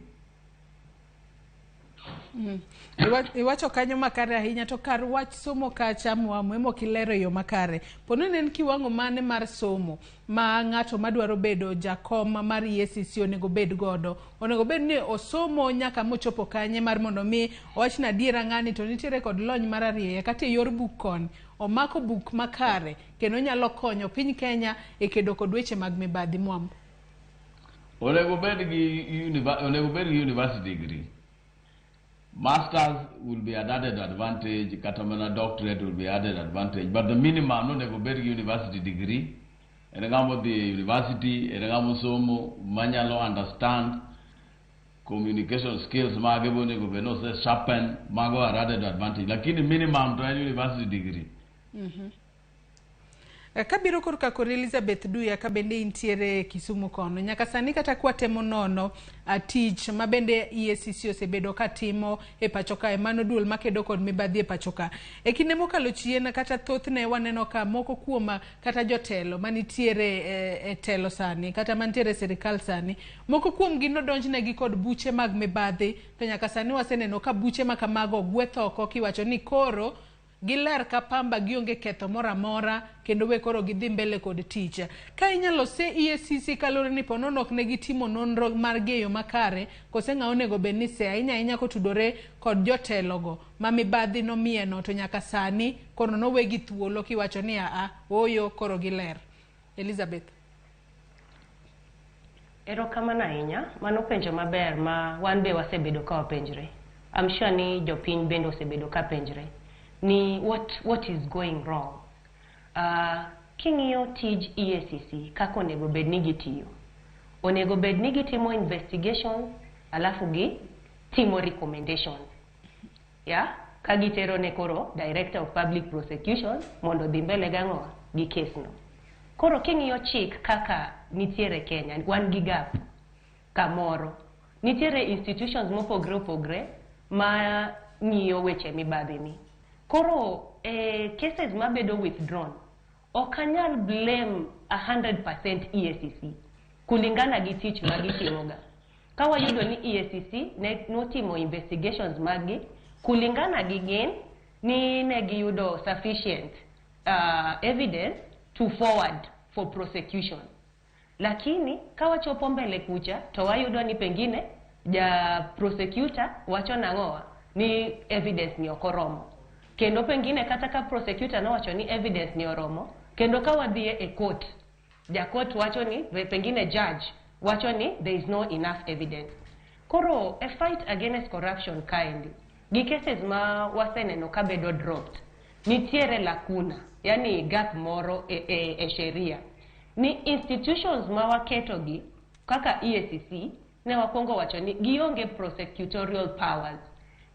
Iwacho kanyo makare ahinya, to kar wach somo kacha Mwamu ema ok ilero e yo makare. Po ni ne en kiwango mane mar somo ma ng'ato madwaro bedo jakom mar EACC onego bed godo? Onego bed ni osomo nyaka mochopo kanye mar mondo mi owach ni adiera ng'ani to nitiere kod lony mar arieya kata e yor buk koni omako buk makare kendo nyalo konyo piny Kenya e kedo kod weche mag mibadhi. Mwamu. Onego bed gi university degree. Masters will be an added advantage, kata mana doctorate will be added advantage, but the minimum onego bed gi university degree. En ng'ama odhi e university, en ng'ama osomo, manyalo understand communication skills mage be onego bed ni ose sharpen, mago are added advantage. Lakini minimum to en university degree. Kabiro korka kor Elizabeth Duya ka bende intiere Kisumu kono. Nyaka sani kata kwatemo nono tich ma bende EACC osebedo katimo e pacho kae, mano duol makedo kod mibadhi e pacho ka. E kinde mokalo chien kata thothne waneno ka moko kuom kata jotelo manitiere e telo sani kata mantiere e sirikal sani, moko kuom gi nodonjnegi kod buche mag mibadhi, to nyaka sani waseneno ka buche ma kamago ogweth oko kiwacho ni koro giler ka pamba, gionge ketho moro amora kendo we koro gidhi mbele kod tich. Ka inyalo se EACC kaluwore ni ponono ok ne gitimo nonro margi e yo makare, kose ng'a onego bed ni se ahinya ahinya kotudore kod jotelogo ma mibadhi nomieno to nyaka sani koro nowegi thuolo kiwacho ni aa ooyo koro giler. Elizabeth. Erokamano ahinya, mano penjo maber ma wan be wasebedo ka wapenjre. I'm sure ni jopiny bende osebedo ka penjre ni what is going wrong. King'iyo tij EACC kaka onego bed ni gitiyo, onego bed ni gitimo investigations alafu gi timo recommendations. Yeah? Ka gitero ne koro Director of Public Prosecutions mondo odhi mbele gang'o gi case no. Koro king'iyo chik kaka nitiere Kenya, wan gi gap kamoro. Nitiere institutions mopogre opogre ma ng'iyo weche mibadhi ni. Koro cases mabedo withdrawn, ok anyal blame 100% EACC kulingana gi tich ma gitimoga. Ka wayudo ni EACC ne notimo investigations maggi Kulingana gi gin ni ne giyudo sufficient evidence to forward for prosecution. Lakini ka wachopo mbele kucha to wayudo ni pengine ja prosecutor wacho nang'owa ni evidence ni ok oromo. Kendo pengine kata ka prosecutor nowacho ni evidence ni oromo, kendo ka wadhie e court, ja court wacho ni pengine judge wacho ni there is no enough evidence. Koro a fight against corruption kaendi, gi cases ma waseneno kabedo dropped, nitiere lacuna, yani gap moro e sheria. Ni institutions ma waketo gi kaka EACC ne wakwongo wacho ni gionge prosecutorial powers.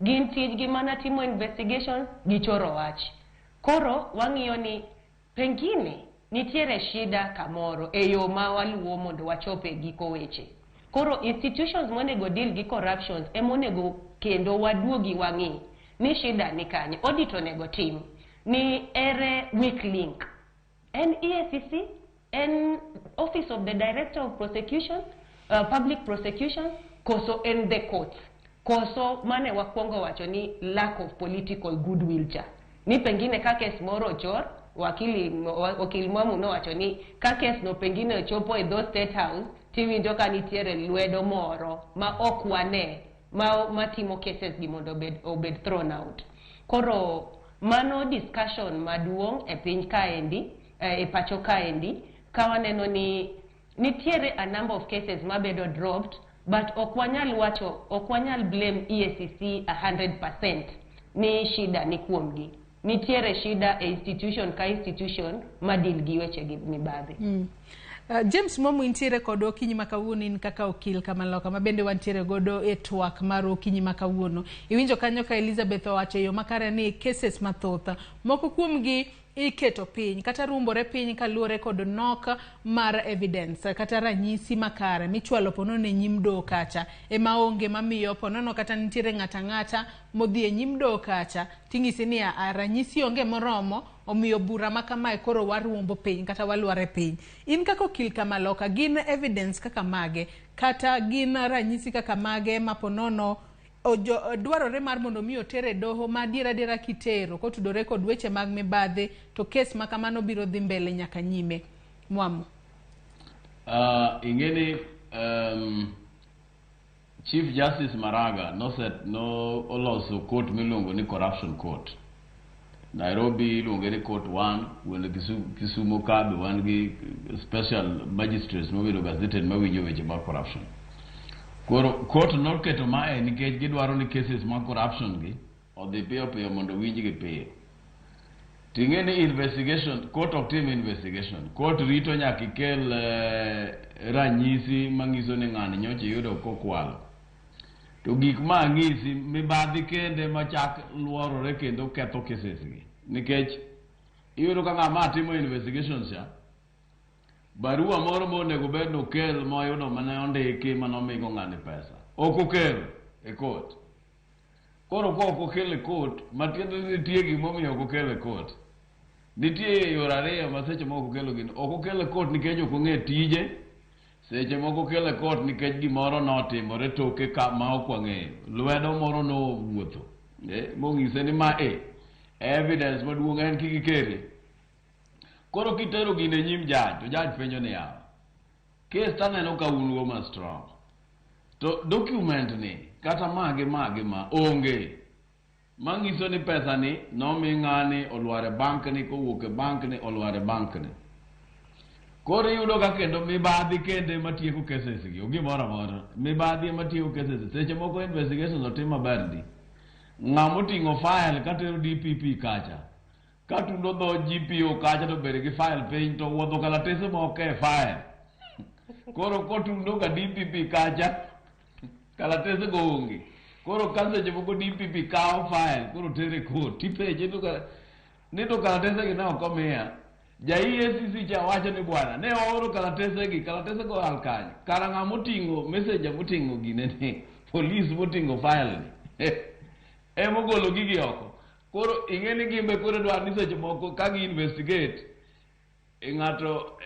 Gin tijgi mana timo investigations gi choro wach. Koro wang'iyo ni pengine nitiere shida kamoro e yo ma waluwo mondo wachop e giko weche. Koro institutions monego deal gi corruptions emonego kendo waduogi wang'i ni shida ni kanye. Audit onego tim ni ere weak link. En EACC, en Office of the Director of Prosecution, Public Prosecution, koso en the courts. Koso mane wakwongo wacho ni lack of political goodwill cha. Ni pengine ka kes moro ochor, wakili Mwamu nowacho ni ka kes no pengine ochopo e dho State House, tiwinjo ka nitiere lwedo moro ma ok wane ma matimo cases gi mondo obed thrown out. Koro mano discussion maduong' e piny kaendi, e pacho kaendi, ka waneno ni nitiere a number of cases mabedo dropped, but ok wanyal wacho, ok wanyal blame EACC 100% ni shida ni kuomgi. Nitiere shida e institution ka institution ma deal gi weche gi mibadhi. James Mwamu intiere kod okinyi ma kawuono in kaka okil kamaloka ma bende wantiere godo e twak mar okinyi ma kawuono. Iwinjo kanyo ka Elizabeth owacho e yo makare ni cases mathoth moko kuomgi iketo piny kata rumbore piny kaluwore kod nok mar evidence kata ranyisi makare michwalo ponono e nyim doho kacha ema onge mamiyo ponono kata nitiere ng'ata ang'ata modhi e nyim doho kacha ting'isi ni a ranyisi onge moromo omiyo bura ma kamae koro waruombo piny kata walware piny. In kaka okil kamaloka gin evidence kaka mage kata gin ranyisi kaka mage ma ponono dwarore mar mondo mi oter e doho ma adier adiera kitero kotudore kod weche mag mibadhi to kes ma kamano biro dhi mbele nyaka nyime. Mwamu. Ing'eni Chief Justice Maraga noset no oloso court miluongo ni corruption court. Nairobi iluonge ni court 1, wuon Kisumu ka be wan gi special magistrates mobedo gazetted mawinjo weche mag corruption. Koro court noketo mae nikech gidwaro ni cases mag corruption gi odhi piyo piyo mondo winjgi piyo. Ting'e ni investigation, court ok tim investigation. Court rito nyaka ikel ranyisi manyiso ni ng'ani nyocha iyudo kokwalo. To gik ma ang'isi mibadhi kende machak luorore kendo ketho cases gi. Nikech iyudo ka ng'ama timo investigation cha, barua moro monego bed nokel moyudo mane ondiki manomigo ng'ani pesa. Ok okelo e court. Koro ka ok okel e court, matiende ni nitie gimomiyo ok okel e court. Nitie yore ariyo ma seche moko okelo gini. Ok okel e court nikech ok ong'e tije, seche moko okel e court nikech gimoro notimore toke ka ma ok wang'eyo. Lwedo moro nowuotho. Mong'ise ni ma e evidence maduong' en kik ikele. Koro kitero gini e nyim judge, to judge penjo niya, kes taneno ka un go ma strong. To document ni kata ma gi ma gi ma onge. Manyiso ni pesa ni nomi ng'ani olwar e bank ni kowuok e bank ni olwar e bank ni. Koro iyudo ka kendo mibadhi kende matieko cases gi, onge gimoro amora. Mibadhi ema tieko cases. Seche moko investigations otim maber ndi. Ng'ama oting'o file katero DPP kacha, katundo dho GPO kacha to bed gi file piny to wuodho kalatese moko e file. Koro kotundo ka DPP kacha, kalatese go onge. Koro ka seche moko DPP kawo file, koro tere court, tipenje ni to kalatese gi ne ok omiya. Ja EACC cha wacho ni bwana, ne ooro kalatese gi, kalatese go al kanye. Kara ng'ama oting'o messenger moting'o gine ni, police moting'o file ni. Emogolo gigi oko. Koro ing'e ni gimbe koro dwaro ni seche moko ka gi investigate ng'ato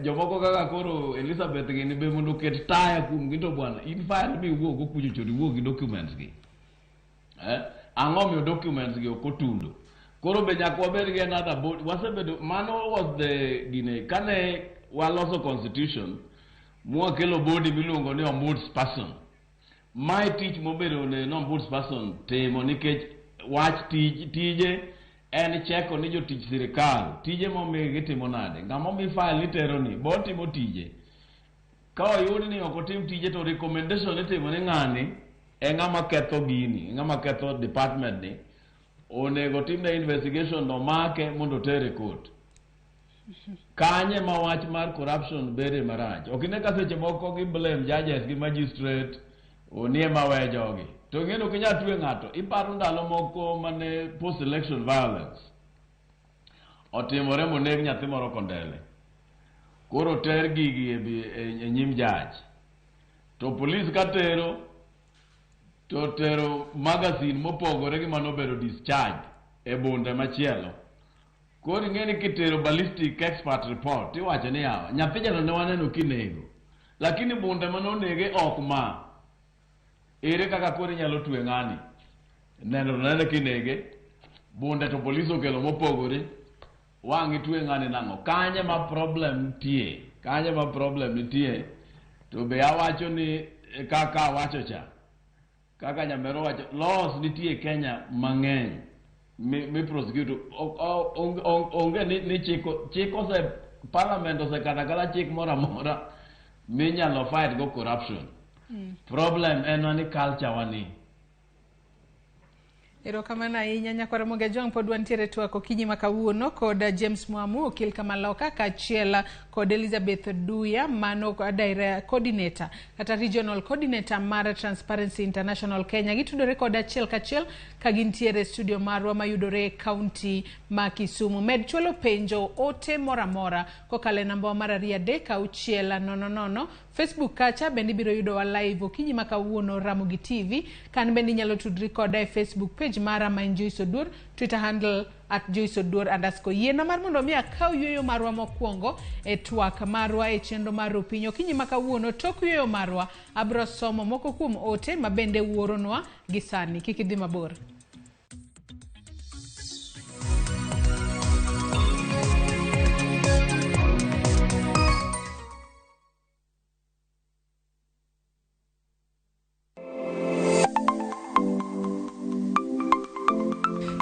jomoko kaka koro Elizabeth gini be mondo oket taya kuom gi to bwana in file mi iwuok go kucho cho iwuok gi documents gi. Ang'o miyo documents gi ok otundo? Koro be nyaka wabed gi another board. Wasebedo, mano was the gine, kane waloso constitution, mwakelo body miluongo ni ombudsperson. Mae tich mobedo ne ombudsperson timo nikech wach tij, tije en cheko ni jotich sirikal, tije momigi gitimo nade. Ng'ama omi file nitero ni, bo timo tije. Ka oyud ni ok otim tije to recommendation itimo ni ng'ani e ng'ama ketho gini, e ng'ama ketho department ni, onego timne investigation no make mondo otere court. Kanye ma wach mar corruption bede marach. Ok ine ka seche moko gi blame judges gi magistrate onie ma we jogi. To ing'e ni ok inyal twe ng'ato. Iparo ndalo moko mane post election violence otimore moneg nyathi moro Kondele. Koro ter gigi e nyim judge. To police ka tero to tero magazine mopogore gi manobedo discharge e bunde machielo. Koro ing'e ni kitero ballistic expert report tiwacho ni yawa nyathi cha to ne waneno kinego. Lakini bunde manonege ok ma. Ere kaka koro inyalo twe ng'ani? Neno to nene kinege, bunde to polis okelo mopogore. Wang' itwe ng'ani nang'o? Kanye ma problem nitie? Kanye ma problem nitie? To be awacho ni kaka awacho cha. Kaka Nyamero wacho, laws nitie Kenya mang'eny mi prosecute onge ni chik ose parliament osekata kata chik moro amora minyalo fight go corruption. Problem en ni culture wani. Erokamano ahinya nyakwar Ramogi Ajwang' pod wantiere twak okinyi ma kawuono kod James Mwamu okil Kamaloka kaachiel kod Elizabeth Duya mano coordinator kata regional coordinator mar Transparency International Kenya. Gitudore kod achiel kachiel ka gintiere studio marwa mayudore e kaunti ma Kisumu. Med chwalo penjo ote moro amora kokalo e namba mar 2 3 6 0 0. Facebook kacha bende ibiro yudowa live okinyi ma kawuono Ramogi TV. Kan bende inyalo tudri koda e Facebook page mara ma en Joyce Oduor, Twitter handle @JoyceOduor_. Yiena mar mondo mi akaw yueyo marwa mokwongo e twak marwa e chenro mar Rupiny. Okinyi ma kawuono tok yueyo marwa abiro somo moko kuom ote ma bende wuoronwa gi sani. Kik idhi mabor.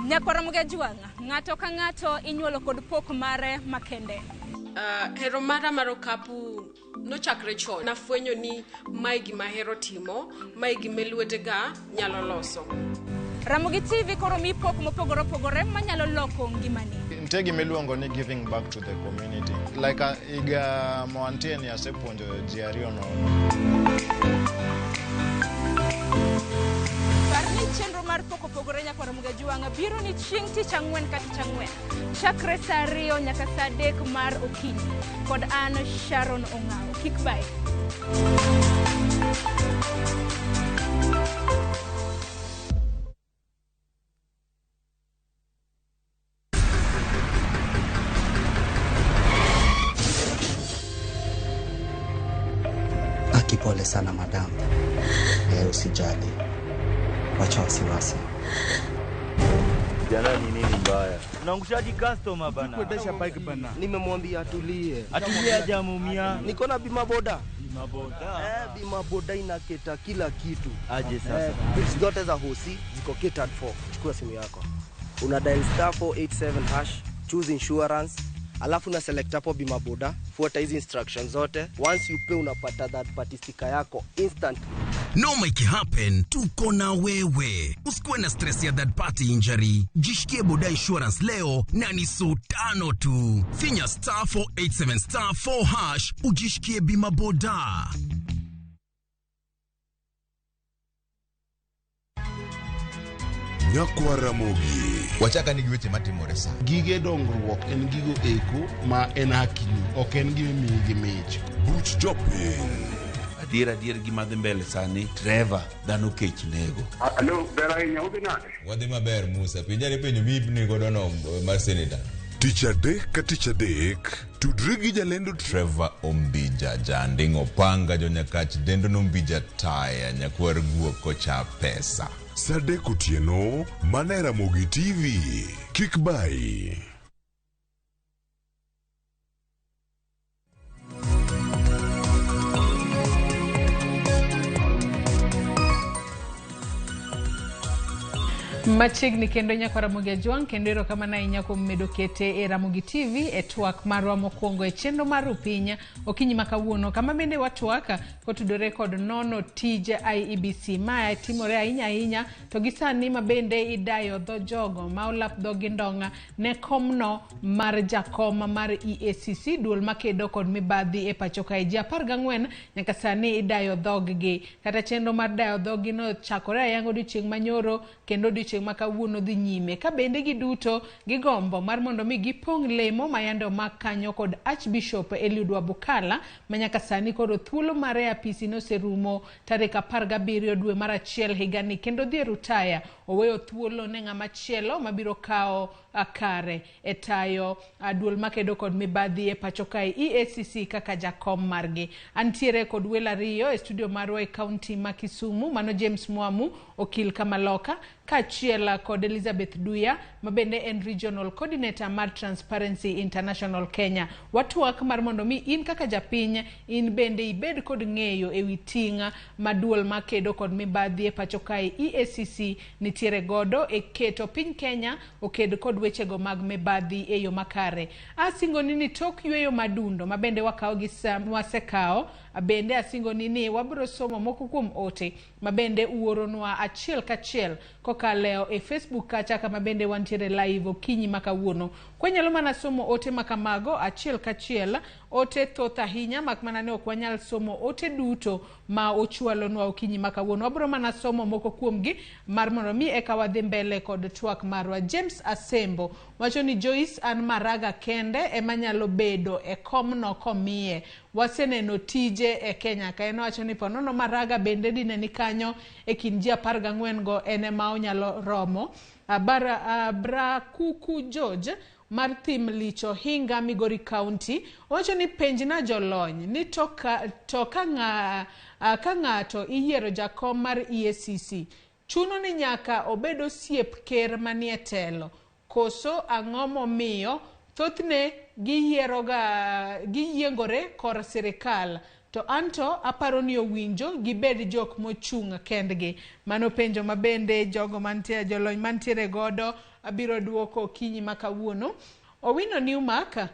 Nyakwar Ramogi Ajwang', ng'ato ka ng'ato inyuolo kod pok mare makende. Hero mara mar okapu nochakre chon. Nafwenyo ni mae gima ahero timo, mae gima lwetega nyalo loso. Ramogi TV koro mi pok mopogore opogore manyalo loko ngimani. Nitie gima iluongo ni giving back to the community. Like higa mawantie ni asepuonjo ji ariyo nono. Par ni chenro mar pok opogore nyakwar Ramogi Ajwang' biro ni chieng' tich ang'wen ka tich ang'wen. Chakre saa 2 nyaka saa 3 mar okinyi. Kod an Sharon Ong'awo. Kik bae. Pole sana madam. Usijali. Wacha wasiwasi. Jana ni nini mbaya? Unaangushaji customer bana. Kuendesha bike bana. Nimemwambia atulie. Atulie hajamuumia. Niko na bima boda. Bima boda. Bima boda inaketa kila kitu. Aje sasa. Bills zote za hosi ziko catered for. Chukua simu yako. Una dial *487#, choose insurance. Alafu na select hapo bima boda, fuata hizi instructions zote. Once you pay unapata that party sticker yako instantly. Noma ikihappen, tuko na wewe. Usikuwe na stress ya third party injury. Jishikie boda insurance leo na ni so 5 tu. Finya *487*4# ujishikie bima boda. Nyakwar Ramogi. Wachaka ni giweche matimore sa. Gige dongruok en gigo eko ma en hakini, ok en gima imiyi gi mich. Buch jopiny. Adier gima dhi mbele sani, Trevor, dhano kech nego. Alo, ber ahinya, udhi nade? Wadhi maber Musa, penjane penjo mipni godo no mar senator. Tich adek ka tich adek, tudri gi jalendo Trevor Ombija, Janding Opanga, Jonyakach Dendo Nombija Taya, Nyakwar Guok Kocha Pesa. Sa adek otieno, mana e Ramogi TV. Kik bayi. Machiegni kendo nyakwa Ramogi Ajwang', kendo erokamano ahinya kuom medo kete e Ramogi TV e twak marwa mokwongo e chenro mar Rupiny okinyi ma kawuono, kama bende watwak kotudore kod nono tij IEBC. Mae timore ahinya ahinya to gi sani ma bende idayo dho jogo ma olap dhogi ndong'a ne komno mar jakom mar EACC, duol makedo kod mibadhi e pacho kae. Ji 14 nyaka sani idayo dhoggi, kata chenro mar dayo dhoggi no chakore ayanga odiochieng' manyoro kendo odiochieng' ma kawuono dhi nyime, ka bende giduto gigombo mar mondo mi gipong' lemo ma yande omak kanyo kod Archbishop Eliud Wabukala ma nyaka sani koro thuolo mare e apisi noserumo tarik 17 dwe mar achiel higani, kendo dhi e rutaya oweyo thuolo ne ng'ama chielo mabiro kawo kare e tayo duol makedo kod mibadhi e pacho kae EACC kaka jakom margi. Antiere kod welo ariyo e studio marwa e kaunti ma Kisumu, mano James Mwamu okil Kamaloka, kaachiel kod Elizabeth Duya ma bende en regional coordinator mar Transparency International Kenya. Watwak mar mondo mi in kaka japiny in bende ibed kod ng'eyo ewi ting' ma duol makedo kod mibadhi e pacho kae EACC nitiere godo e keto piny Kenya oked kod wechego mag mibadhi e yo makare. Asingoni ni tok yweyo madundo ma bende wakawo gi wasekawo, bende asingoni ni wabiro somo moko kuom ote ma bende uoronwa achiel kachiel kokalo e Facebook kacha kama bende wantiere live okinyi ma kawuono. Kwanyalo mana somo ote ma kamago achiel kachiel, ote thoth ahinya mak mana ne ok wanyal somo ote duto ma ochwalonwa okinyi ma kawuono. Wabiro mana somo moko kuomgi mar mondo mi eka wadhi mbele kod twak marwa. James Asembo wacho ni Joyce an Maraga kende ema nyalo bedo e komno komiye. Waseneno tije e Kenya ka. En owacho ni ponono Maraga bende dine ni kanyo e kind ji 14 go en ema onyalo romo. Brakuku George mar thim Licho Hinga Migori County owacho ni penjna jolony ni to ka ng'ato iyiero jakom mar EACC chuno ni nyaka obed osiep ker manie telo, koso ang'o momiyo thothne giyiengore kor sirikal, to anto aparo ni owinjo gibed jok mochung' kendgi. Mano penjo ma bende jogo mantie jolony mantiere godo abiro duoko okinyi ma kawuono. Owino Newmark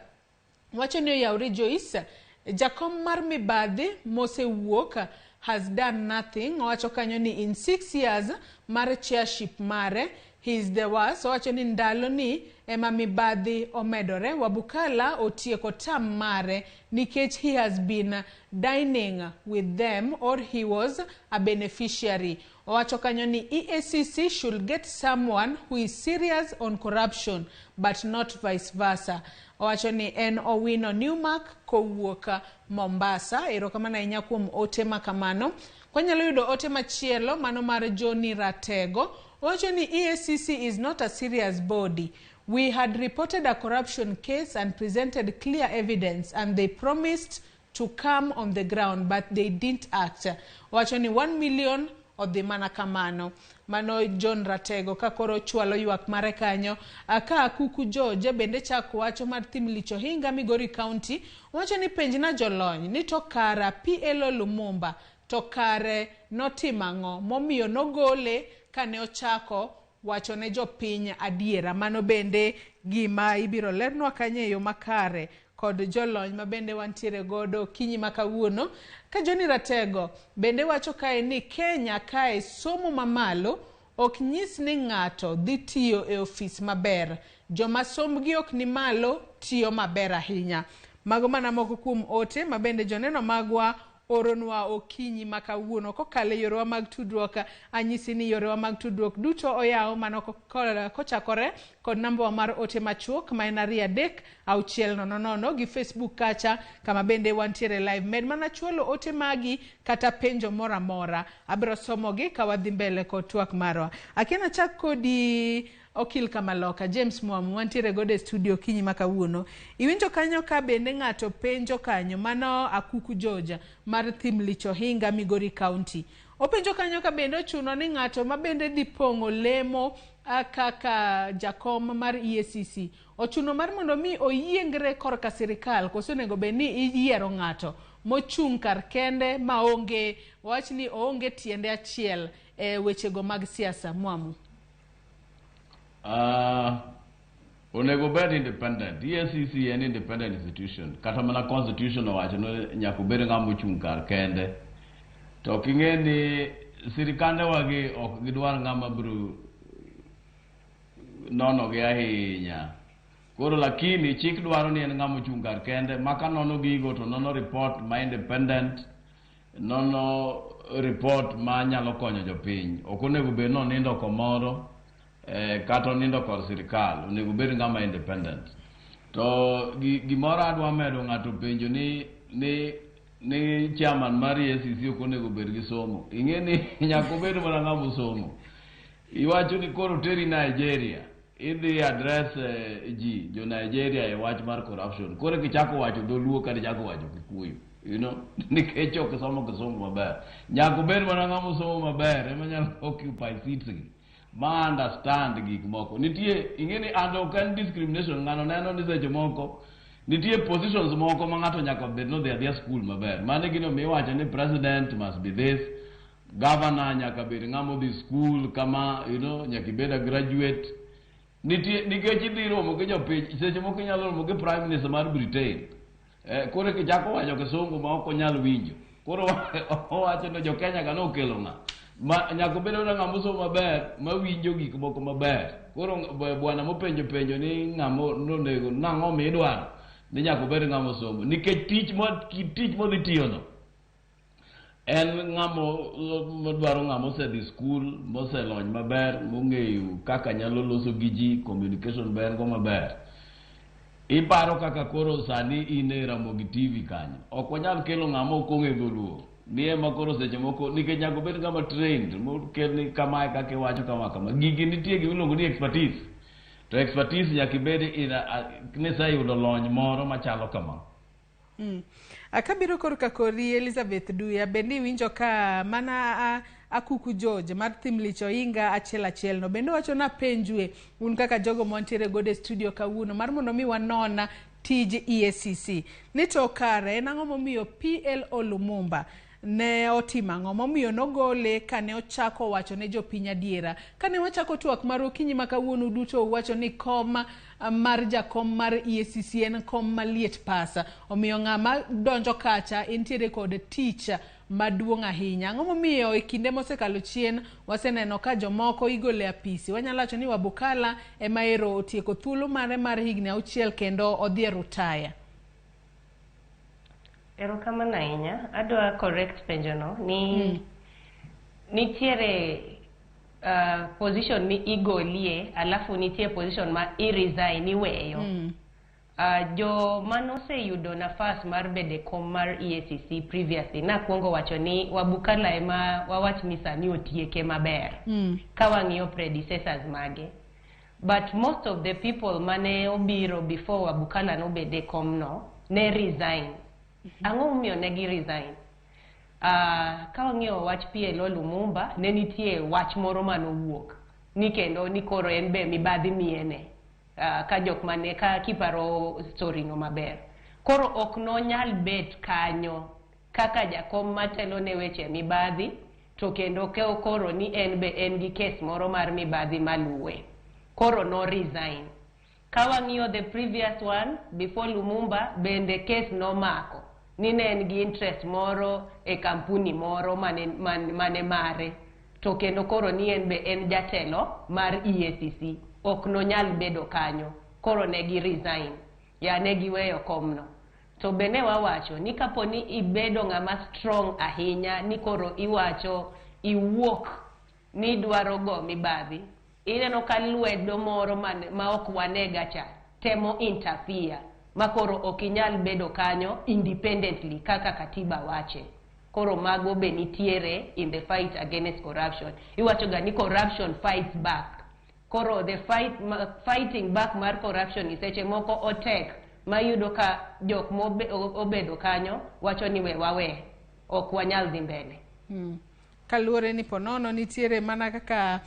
wacho ni oyawre Joyce, jakom mar mibadhi mosewuok has done nothing. Owacho kanyo ni in 6 years mar chairship mare he is the worst. Owacho ni ndalo ni ema mibadhi omedore. Wabukala otieko tam mare nikech he has been dining with them or he was a beneficiary. Owacho kanyo ni EACC should get someone who is serious on corruption but not vice versa. Owacho ni en Owino Newmark kowuok Mombasa. Erokamano ahinya kuom ote ma kamano. Kwanyalo yudo ote machielo mano mar Johnny Ratego. Owacho ni EACC is not a serious body. We had reported a corruption case and presented clear evidence and they promised to come on the ground but they didn't act. Owacho ni 1 million odhi mana kamano. Mano John Ratego ka koro chwalo ywak mare kanyo. Ka Akuku George bende chako wacho mar thim Licho Hinga Migori County wacho ni penjna jolony ni to kara PLO Lumumba to kare notimo ang'o momiyo nogole kane ochako wacho ne jopiny adiera. Mano bende gima ibiro lernwa kanyo e yo makare kod jolony ma bende wantiere godo okinyi ma kawuono. Ka Johnny Ratego bende wacho kae ni Kenya kae somo mamalo ok nyis ni ng'ato dhi tiyo e ofis maber. Joma sombgi ok ni malo tiyo maber ahinya. Mago mana moko kuom ote ma bende joneno magwa oronwa okinyi ma kawuono kokalo e yorewa mag tudruok. Anyisi ni yorewa mag tudruok duto oyaw mano kochakore kod namba mar ote machuok ma en 2 3 6 0 0 gi Facebook kacha kama bende wantiere live. Med mana chwalo ote magi kata penjo moro amora, abiro somogi ka wadhi mbele kod twak marwa. Akena chak kodi Okil Kamaloka James Mwamu wantiere godo e studio okinyi ma kawuono. Iwinjo kanyo ka bende ng'ato penjo kanyo, mano Akuku George mar Thimlich Ohinga, Migori County. Openjo kanyo ka bende ochuno ni ng'ato ma bende dhi pong'o lemo kaka jakom mar EACC ochuno mar mondo mi oyiengre korka sirikal, koso onego bed ni iyiero ng'ato mochung' kar kende maonge wach ni oonge tiende achiel e wechego mag siasa. Mwamu. Onego bed independent. EACC en independent institution. Kata mana constitution owacho ni nyaka obed ng'ama ochung' kar kende. To ok ing'e ni sirikande wagi ok gidwar ng'ama biro nono gi ahinya. Koro lakini chik dwaro ni en ng'ama ochung' kar kende ma ka nono gigo to nono report ma independent, nono report ma nyalo konyo jopiny. Ok onego bed ni onindo komoro kata onindo kor sirikal, onego bed ng'ama independent. To gimoro adwa medo ng'ato penjo ni chairman mar EACC ok onego bed gi somo. Ing'e ni nyaka obed mana ng'ama osomo. Iwacho ni koro teri Nigeria, idhi address ji jo Nigeria e wach mar corruption. Koro kichako wacho dholuo kata ichako wacho Kikuyu, nikech ok isomo kisungu maber. Nyaka obed mana ng'ama osomo maber ema nyalo occupy seats gi ma understand gik moko. Nitie ing'e ni and ok en discrimination, ng'ano neno ni seche moko nitie positions moko ma ng'ato nyaka bed nodhi adhiya school maber. Mano e gino miwacho ni president must be this, governor nyaka bed ng'ama odhi school kama, nyaka ibed a graduate. Nitie nikech idhi romo gi jopiny, seche moko inyalo romo gi prime minister mar Britain. Koro kichako wacho kisungu ma ok onyal winjo. Koro owacho ni jo Kenya ka nokelo ng'a. Ma nyaka obed ng'ama osomo maber, ma winjo gik moko maber. Koro bwana mopenjo penjo ni ng'ama nonego nang'o midwaro ni nyaka obed ng'ama osomo. Nikech tich modhi tiyono en ng'ama dwaro ng'ama osedhi school, moselony maber, mong'eyo kaka nyalo loso gi ji, communication ber go maber. Iparo kaka koro sani in e Ramogi TV kanyo. Ok wanyal kelo ng'ama ok ong'e dholuo. Ni ema koro seche moko nikech nyaka obed ng'ama trained, mokel ni kamae kaka iwacho kama kama. Gigi nitie gima iluongo ni expertise. To expertise nyaka ibed ni iseyudo lony moro machalo kama. Akabiro korka kori Elizabeth Duya, bende iwinjo ka mana Akuku George mar Thimlich Ohinga achiel achiel no bende wacho na penjue un kaka jogo mantiere godo e studio kawuono mar mondo mi wanon tij EACC ni to kare en ang'o momiyo PLO Lumumba ne otimo ang'o momiyo nogole kane ochako wacho ne jopiny adiera. Kane wachako twak mar okinyi ma kawuono duto uwacho ni kom mar jakom mar EACC en kom maliet pasa, omiyo ng'ama donjo kacha entiere kod tich maduong' ahinya. Ang'o momiyo e kinde mosekalo chien waseneno ka jomoko igolo e apisi? Wanyalo wacho ni Wabukala ema ero otieko thuolo mare mar higni 6 kendo odhi e rutaya. Erokamano ahinya. Adwa correct penjono ni nitiere position mi igolie, alafu nitie position ma i-resign iweyo. Jo manoseyudo nafas mar bedo e kom mar EACC previously, nakwongo wacho ni Wabukala ema wawach ni sani otieke maber ka wang'iyo predecessors mage. But most of the people mane obiro before Wabukala nobede e kom no ne resign. Ang'o momiyo ne gi resign? Ka wang'iyo wach PLO Lumumba, ne nitie wach moro manowuok ni kendo ni koro en be mibadhi miene. Ka jok mane ka kiparo story no maber. Koro ok nonyal bet kanyo kaka jakom matelo ne weche mibadhi, to kendo koro ni en be en gi kes moro mar mibadhi maluwe. Koro no resign. Ka wang'iyo the previous one before Lumumba, bende kes nomako ni ne en gi interest moro e kampuni moro mane mare, to kendo koro ni en be en jatelo mar EACC, ok nonyal bedo kanyo. Koro ne gi resign, ya ne giweyo komno. To be ne wawacho ni kapo ni ibedo ng'ama strong ahinya ni koro iwacho iwuok ni idwaro go mibadhi, ineno ka lwedo moro ma ok wanega cha temo interfere ma koro ok inyal bedo kanyo independently kaka katiba wache. Koro mago be nitiere in the fight against corruption. Iwacho ga ni corruption fights back. Koro the fight, fighting back mar corruption ni seche moko otek ma iyudo ka jok mobedo kanyo wacho ni we wawe, ok wanyal dhi mbele. Kaluwore ni ponono nitiere mana kaka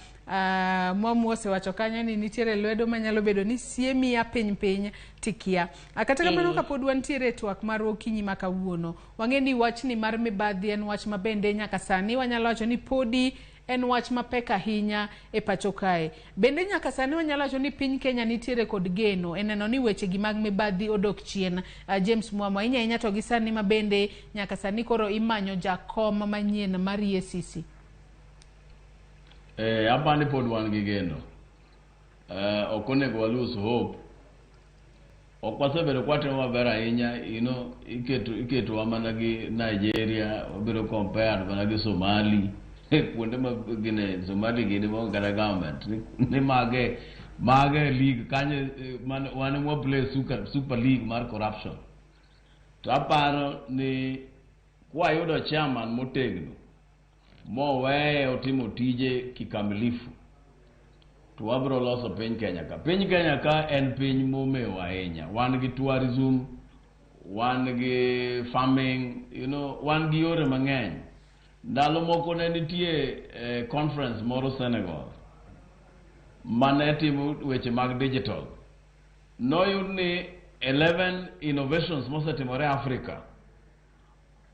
Mwamu osewacho kanyo ni nitiere lwedo manyalo bedo ni siemi ya piny piny tikia. Kata kamano kapod wantiere e twak marwa okinyi ma kawuono, wang'e ni wachni mar mibadhi en wach ma bende nyaka sani wanyalo wacho ni podi en wach mapek ahinya e pacho kae. Bende nyaka sani wanyalo wacho ni piny Kenya nitiere kod geno e neno ni weche gi mag mibadhi odok chien. James Mwamu, ahinya ahinya to gi sani ma bende nyaka sani koro imanyo jakom manyien mar EACC. Apani pod wan gi geno. Ok onego wa lose hope. Ok wasebedo kwatimo maber ahinya, iketowa mana gi Nigeria, wabedo compared mana gi Somali. Kuonde ma gine Somali gini maonge kata government. Ni mage league kanyo wan ema play super league mar corruption. To aparo ni kwayudo chairman motegno moweye otimo tije kikamilifu to wabiro loso piny Kenya ka. Piny Kenya ka en piny momewo ahinya. Wan gi tourism, wan gi farming, wan gi yore mang'eny. Ndalo moko ne nitie conference moro Senegal mane timo weche mag digital. Noyud ni 11 innovations mosetimore Africa,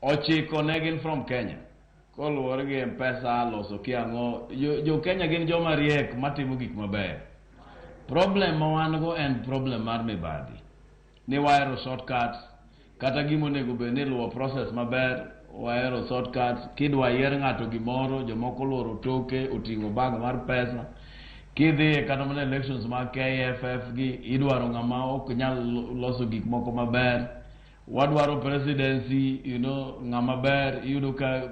9 ne gin from Kenya. Koluwore gi M-Pesa, loso kiang'o, jo Kenya gin joma riek matimo gik mabeyo. Problem ma wan go en problem mar mibadhi. Ni wahero shortcuts, kata gima onego bed ni luwo process maber, wahero shortcuts. Kidwa yier ng'ato gimoro, jomoko oluoro toke, oting'o bag mar pesa. Kidhiye kata mana elections mag KFF gi, idwaro ng'ama ok nyal loso gik moko maber. Wadwaro presidency, ng'ama ber, iyudo ka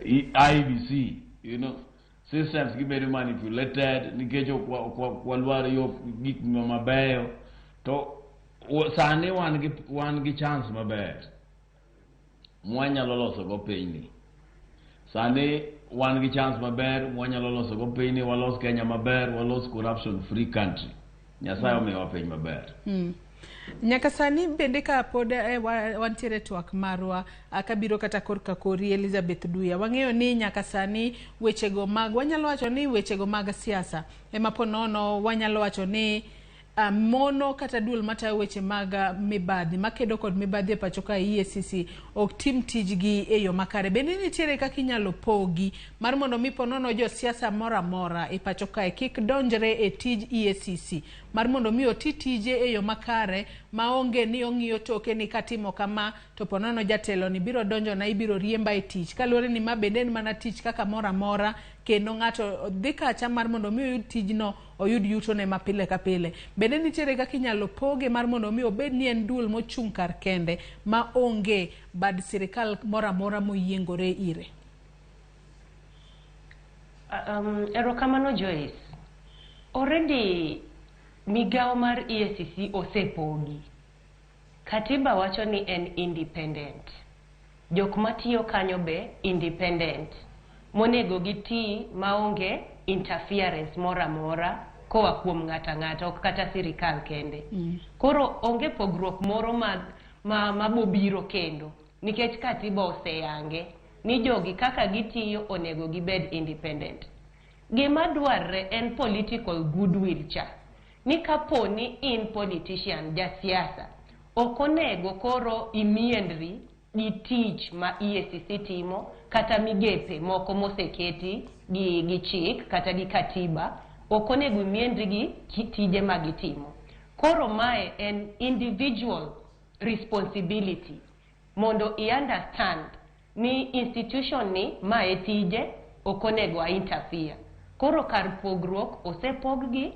IEBC, systems gibedo manipulated nikech ok walwar yo gik mabeyo. To sani wan gi chance maber mwanyalo loso go pinyni. Sani wan gi chance maber mwanyalo loso go pinyni, walos Kenya maber, walos corruption free country. Nyasaye omiyowa piny maber. Nyaka sani bende ka pod wantiere twak marwa kabiro kata korka kori Elizabeth Duya, wang'eyo ni nyaka sani wechego mag wanyalo wacho ni wechego mag siasa ema po nono wanyalo wacho ni mono kata duol matayo weche mag mibadhi makedo kod mibadhi e pacho ka EACC ok tim tijgi e yo makare. Bende nitiere kaka inyalo pogi mar mondo mi po nono josiasa moro amora e pacho kae kik donjre e tij EACC mar mondo mi oti tije e yo makare maonge ni ong'iyo toke ni katimo kama to po nono jatelo ni biro donjona, ibiro riemba e tich, kaluwore ni ma bende en mana tich kaka moro amora kendo ng'ato dhi kacha mar mondo mi oyud tijno, oyud yutone ma pile ka pile. Bende nitiere kaka inyalo poge mar mondo mi obed ni en duol mochung' kar kende ma onge bad sirikal moro amora moyiengore ire. Erokamano Joyce. Already migawo mar EACC osepogi. Katiba wacho ni en independent. Jok matiyo kanyo be independent. Monego giti maonge interference moro amora koa kuom ng'ato ang'ata, ok kata sirikal kende. Koro onge pogruok moro mabobiro kendo, nikech katiba oseyange ni jogi kaka gitiyo onego gibed independent. Gima dwarre en political goodwill cha. Ni kapo ni in politician, jasiasa, ok onego koro imienri gi tich ma EACC timo kata migepe moko moseketi gi chik kata gi katiba, ok onego imienri gi tije ma gitimo. Koro mae en individual responsibility mondo i understand ni institution ni mae tije, ok onego a interfere. Koro kar pogruok osepog-gi,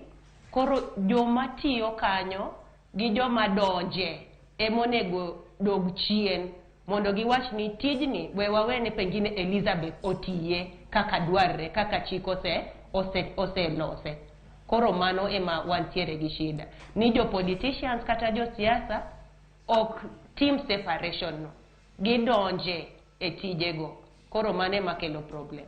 koro joma tiyo kanyo gi joma donje emonego dog chien mondo giwach ni tijni we wawene pengine Elizabeth otiye kaka dwarre, kaka chik oselose. Koro mano ema wantiere gi shida ni jo politicians kata josiasa ok tim separation no, gidonje e tijego. Koro mano ema kelo problem.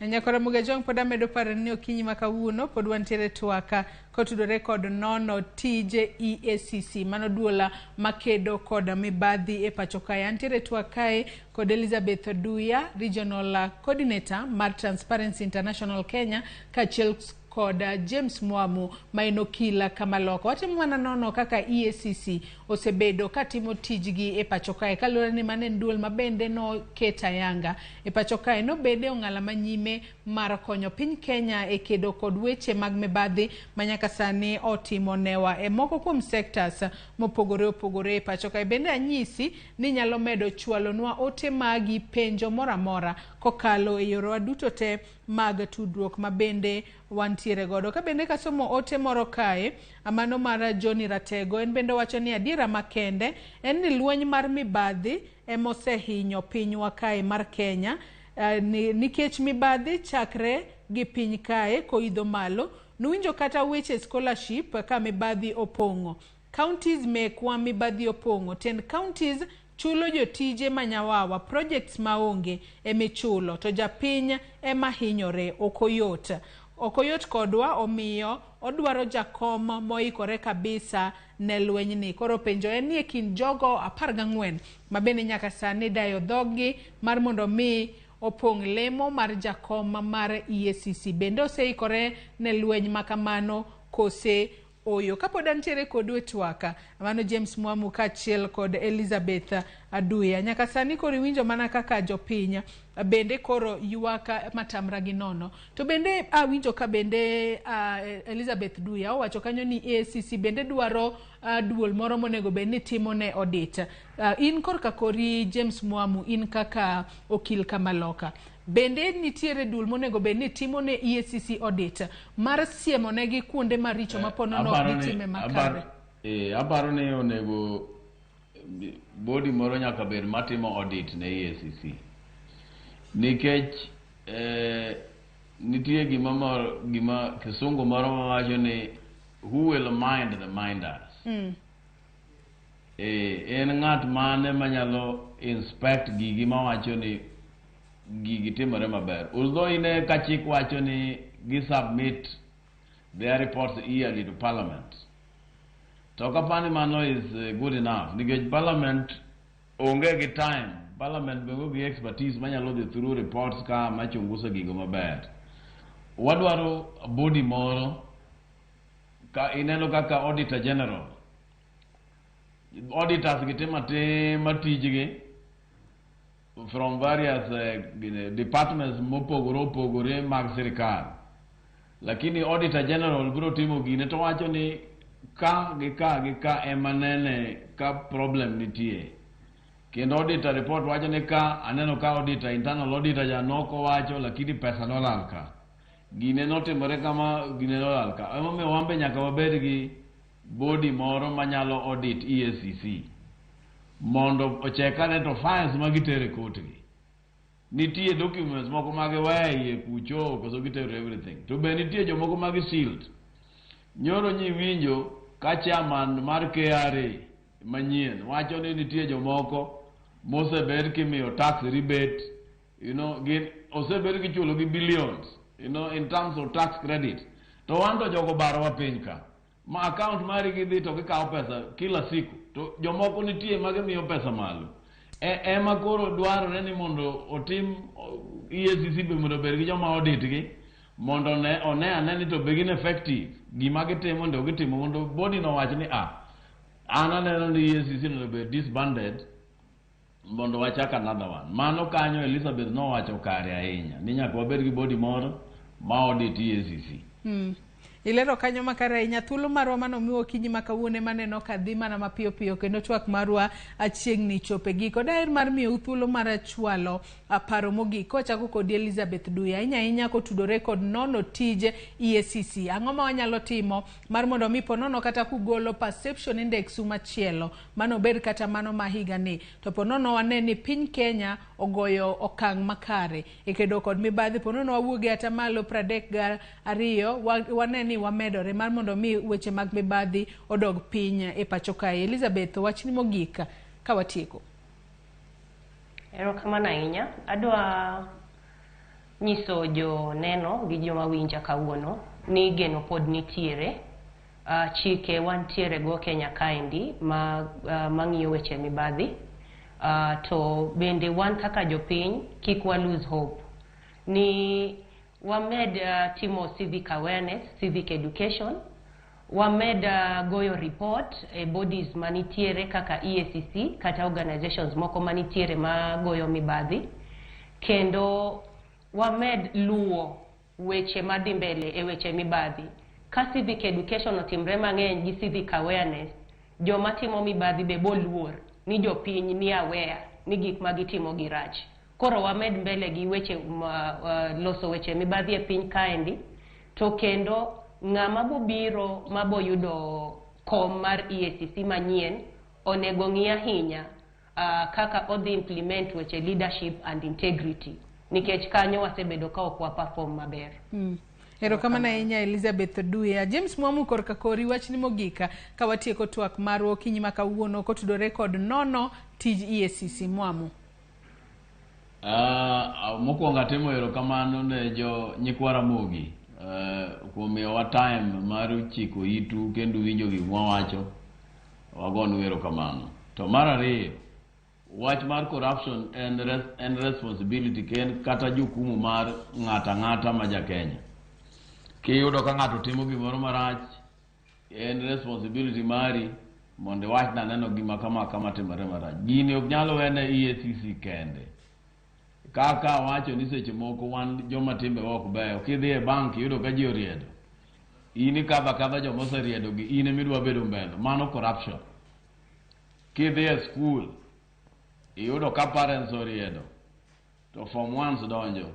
Nyakora Mugajong pod amedo paro ni okinyi ma kawuono pod wantiere twaka kotudore kod nono tije EACC mano duola makedo kod mibadhi e pacho kae. Antiere twak kae kod Elizabeth Oduya, Regional Coordinator mar Transparency International Kenya, kaachiel kod James Mwamu ma en okila Kamaloko. Watimo mana nono kaka EACC osebedo katimo tijgi e pacho kae kaluwore ni mano en duol ma bende noket ayanga e pacho kae nobede ong'ala manyime mar konyo piny Kenya e kedo kod weche mag mibadhi ma nyaka sani otimo newa e moko kuom sectors mopogore opogore e pacho kae. Bende anyisi ni nyalo medo chwalonwa ote magi penjo moro amora kokalo e yorewa duto te mag tudruok ma bende wantiere godo. Ka bende kasomo ote moro kae, mano mar Johnny Ratego, en bende wacho ni adiera makende en ni lweny mar mibadhi emosehinyo pinywa kae mar Kenya, nikech mibadhi chakre gi piny kae koidho malo. Nuwinjo kata weche scholarship ka mibadhi opong'o. Counties mekwa mibadhi opong'o. Tend counties chulo jotije manyawawa, projects maonge emichulo, to japiny ema hinyore, ok oyot. Ok oyot kodwa, omiyo odwaro jakom moikore kabisa ne lwenyni. Koro penjo en ni e kind jogo 14 ma bende nyaka sani dayo dhoggi mar mondo mi opong' lemo mar jakom mar EACC, bende oseikore ne lweny makamano kose oyo. Kapod antiere kodu e twaka, mano James Mwamu kaachiel kod Elizabeth Aduya. Nyaka sani koro iwinjo mana kaka jopiny bende koro ywak matamra gi nono. To bende awinjo ka bende Elizabeth Duya owacho kanyo ni EACC bende dwaro duol moro monego bed ni timo ne audit. In korka kori James Mwamu, in kaka okil Kamaloka, bende nitiere duol monego bed ni timo ne EACC audit mar siemo negi kuonde maricho ma po nono ok gitime makare? Aparo ni onego body moro nyaka bed matimo audit ne EACC, nikech nitie gima moro, gima kisungu moro mawacho ni who will mind the minders. En ng'at mane manyalo inspect gigi mawacho ni gigi timore maber, although ine ka chik wacho ni gi submit their reports yearly to parliament, to kapani mano is good enough, nikech parliament onge gi time, parliament be onge gi expertise manyalo dhi through reports ka machungusa gigo maber. Wadwaro body moro ka ineno kaka auditor general, auditors gitimo atima tijgi from various departments mopogore opogore mag sirikal, lakini auditor general biro timo gine to wacho ni ka gi ka gi ka ema nene ka problem nitie, kendo auditor report wacho ni ka aneno ka auditor, internal auditor ja nokowacho, lakini pesa nolal ka, gine notimore kama, gine nolal ka. Emomiyo wan be nyaka wabed gi body moro manyalo audit EACC mondo ochek ane to files ma gitero e court gi nitie documents moko ma giweyo iye kucho koso gitero everything. To be nitie jomoko ma gi sealed. Nyoro nyi winjo ka chairman mar KRA manyien wacho ni nitie jomoko mosebed kimiyo tax rebate, gin osebed kichulo gi billions, in terms of tax credit. To wan to jogo barowa piny ka ma account mari gidhi to gikawo pesa kila siku, to jomoko nitie ma gimiyo pesa malo. Ema koro dwarore ni mondo otim EACC be mondo obed gi joma audit gi mondo one ane ni to be gin effective gima gitimo ndo gitimo, mondo body no wach ni an aneno ni EACC onego bed disbanded mondo wachak another one. Mano kanyo Elizabeth nowacho kare ahinya ni nyaka wabed gi body moro ma audit EACC. Ilero kanyo makare ahinya. Thuolo marwa mano okinyi ma kawuono maneno ka dhi mana mapiyo piyo, kendo twak marwa achiegni chope giko. Daher mar miyou thuolo mar chwalo paro mogik kochako kod Elizabeth Duya, ahinya ahinya kotudore kod nono tij EACC. Ang'o ma wanyalo timo mar mondo mi po nono kata kugolo perception index u machielo mano bed kata mano ma higani, to po nono wane ni piny Kenya ogoyo okang' makare e kedo kod mibadhi, po nono wawuoge atamalo 32, wane ni wamedore mar mondo mi weche mag mibadhi odog piny e pacho kae. Elizabeth, wachni mogik ka watieko. Erokamano ahinya. Adwa nyiso joneno gi joma winja kawuono ni geno pod nitiere. Chike wantiere go Kenya kaendi ma mang'iyo weche mibadhi. To bende wan kaka jopiny kik wa lose hope ni wamed timo civic awareness, civic education, wamed goyo report e bodies manitiere kaka EACC kata organizations moko manitiere magoyo mibadhi, kendo wamed luwo weche madhi mbele e weche mibadhi. Ka civic education otimre mang'eny gi civic awareness, joma timo mibadhi be boluor ni jopiny ni aware ni gik ma gitimo gi rach. Koro wamed mbele gi weche loso weche mibadhi e piny kaendi, to kendo ng'ama bobiro maboyudo kom mar EACC manyien onego ng'i ahinya kaka odhi implement weche leadership and integrity, nikech kanyo wasebedo ka ok wa perform maber. Erokamano ahinya Elizabeth Oduya. James Mwamu korka kori wachni mogik ka watieko twak marwa okinyi ma kawuono kotudore kod nono tij EACC. Mwamu. Mokwongo atimo erokamano ne jo nyikwa Ramogi kuom miyowa time mar chiko itu kendo winjo gik mwawacho, wagonu erokamano. To mar ariyo, wach mar corruption en responsibility ken kata jukumu mar ng'ata ng'ata ma ja Kenya. Kiyudo ka ng'ato timo gimoro marach, en responsibility mari mondo iwach naneno gima kama kama timore marach. Gini ok nyal wene EACC kende. Kaka awacho ni seche moko wan joma timbewa ok beyo, kidhi e bank iyudo ka ji oriedo, in ikadho akadha joma oseriedo gi, in emidwa bedo mbele, mano corruption. Kidhi e school iyudo ka parents oriedo to form ones donjo,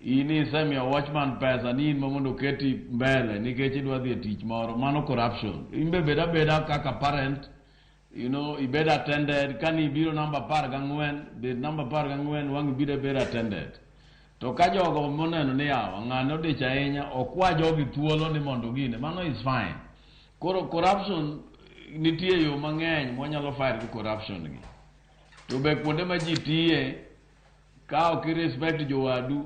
in isemiyo watchman pesa ni in ma mondo oketi mbele nikech idwa dhi e tich moro, mano corruption. In be bed abeda kaka parent, you know, ibed attended. Kani ibiro namba 14, bed namba 14, wang' ibiro bedo attended. To ka jogo moneno ni yawa ng'ane odich ahinya, okwa jogi thuolo ni mondo gine, mano is fine. Koro corruption nitie yo mang'eny mwanyalo fight go corruption gi. To be kuonde ma ji tiye, ka ok i respect jowadu,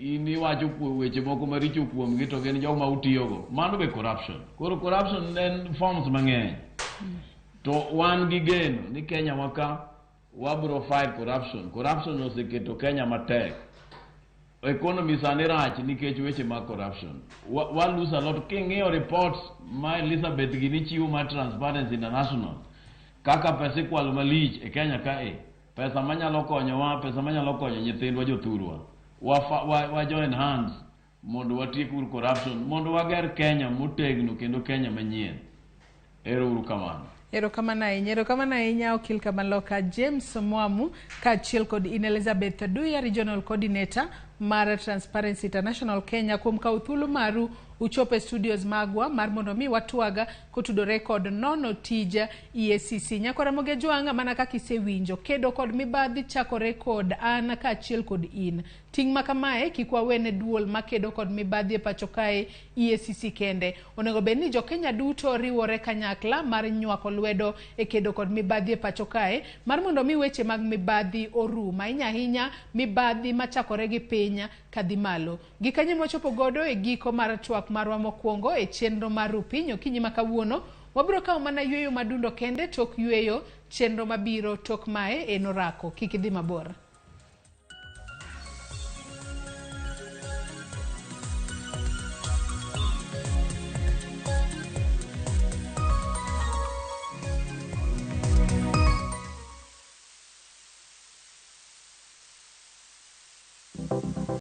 in iwacho weche moko maricho kuomgi to gin joma utiyogo, mano be corruption. Koro corruption en forms mang'eny. To wan gi geno ni Kenya wa ka wabro fight corruption. Corruption oseketo Kenya matek. Economy sani rach nikech weche mag corruption. Wa lose a lot. King'iyo reports ma Elizabeth gini chiwo mar Transparency International, kaka pesa ikwalo malich e Kenya kae, pesa manyalo konyowa, pesa manyalo konyo nyithindwa jothurwa. Wa join hands mondo watiek uru corruption, mondo wager Kenya motegno kendo Kenya manyien. Ero uru kamano. Erokamano ahinya, erokamano ahinya okil Kamaloka James Mwamu kaachiel kod in Elizabeth Oduya, Regional Coordinator mar Transparency International Kenya, kuom kawo thuolo maru uchopo e studios magwa mar mondo mi watwaga kotudore kod nono tij EACC. Nyakwa Ramogi Ajwang', mana kaka isewinjo, kedo kod mibadhi chakore kod an kaachiel kod in. Ting' ma kamae kik wawene duol makedo kod mibadhi e pacho kae EACC kende. Onego bed ni jo-Kenya duto riwore kanyakla mar nywako lwedo e kedo kod mibadhi e pacho kae mar mondo mi weche mag mibadhi orum, ahinya ahinya mibadhi machakore gi piny kadhi malo. Gikanyo mwachopo godo e giko mar twak marwa mokwongo e chenro mar Rupiny okinyi ma kawuono. Wabiro kawo mana yweyo madundo kende tok yweyo, chenro mabiro tok mae en orako. Kik idhi mabor.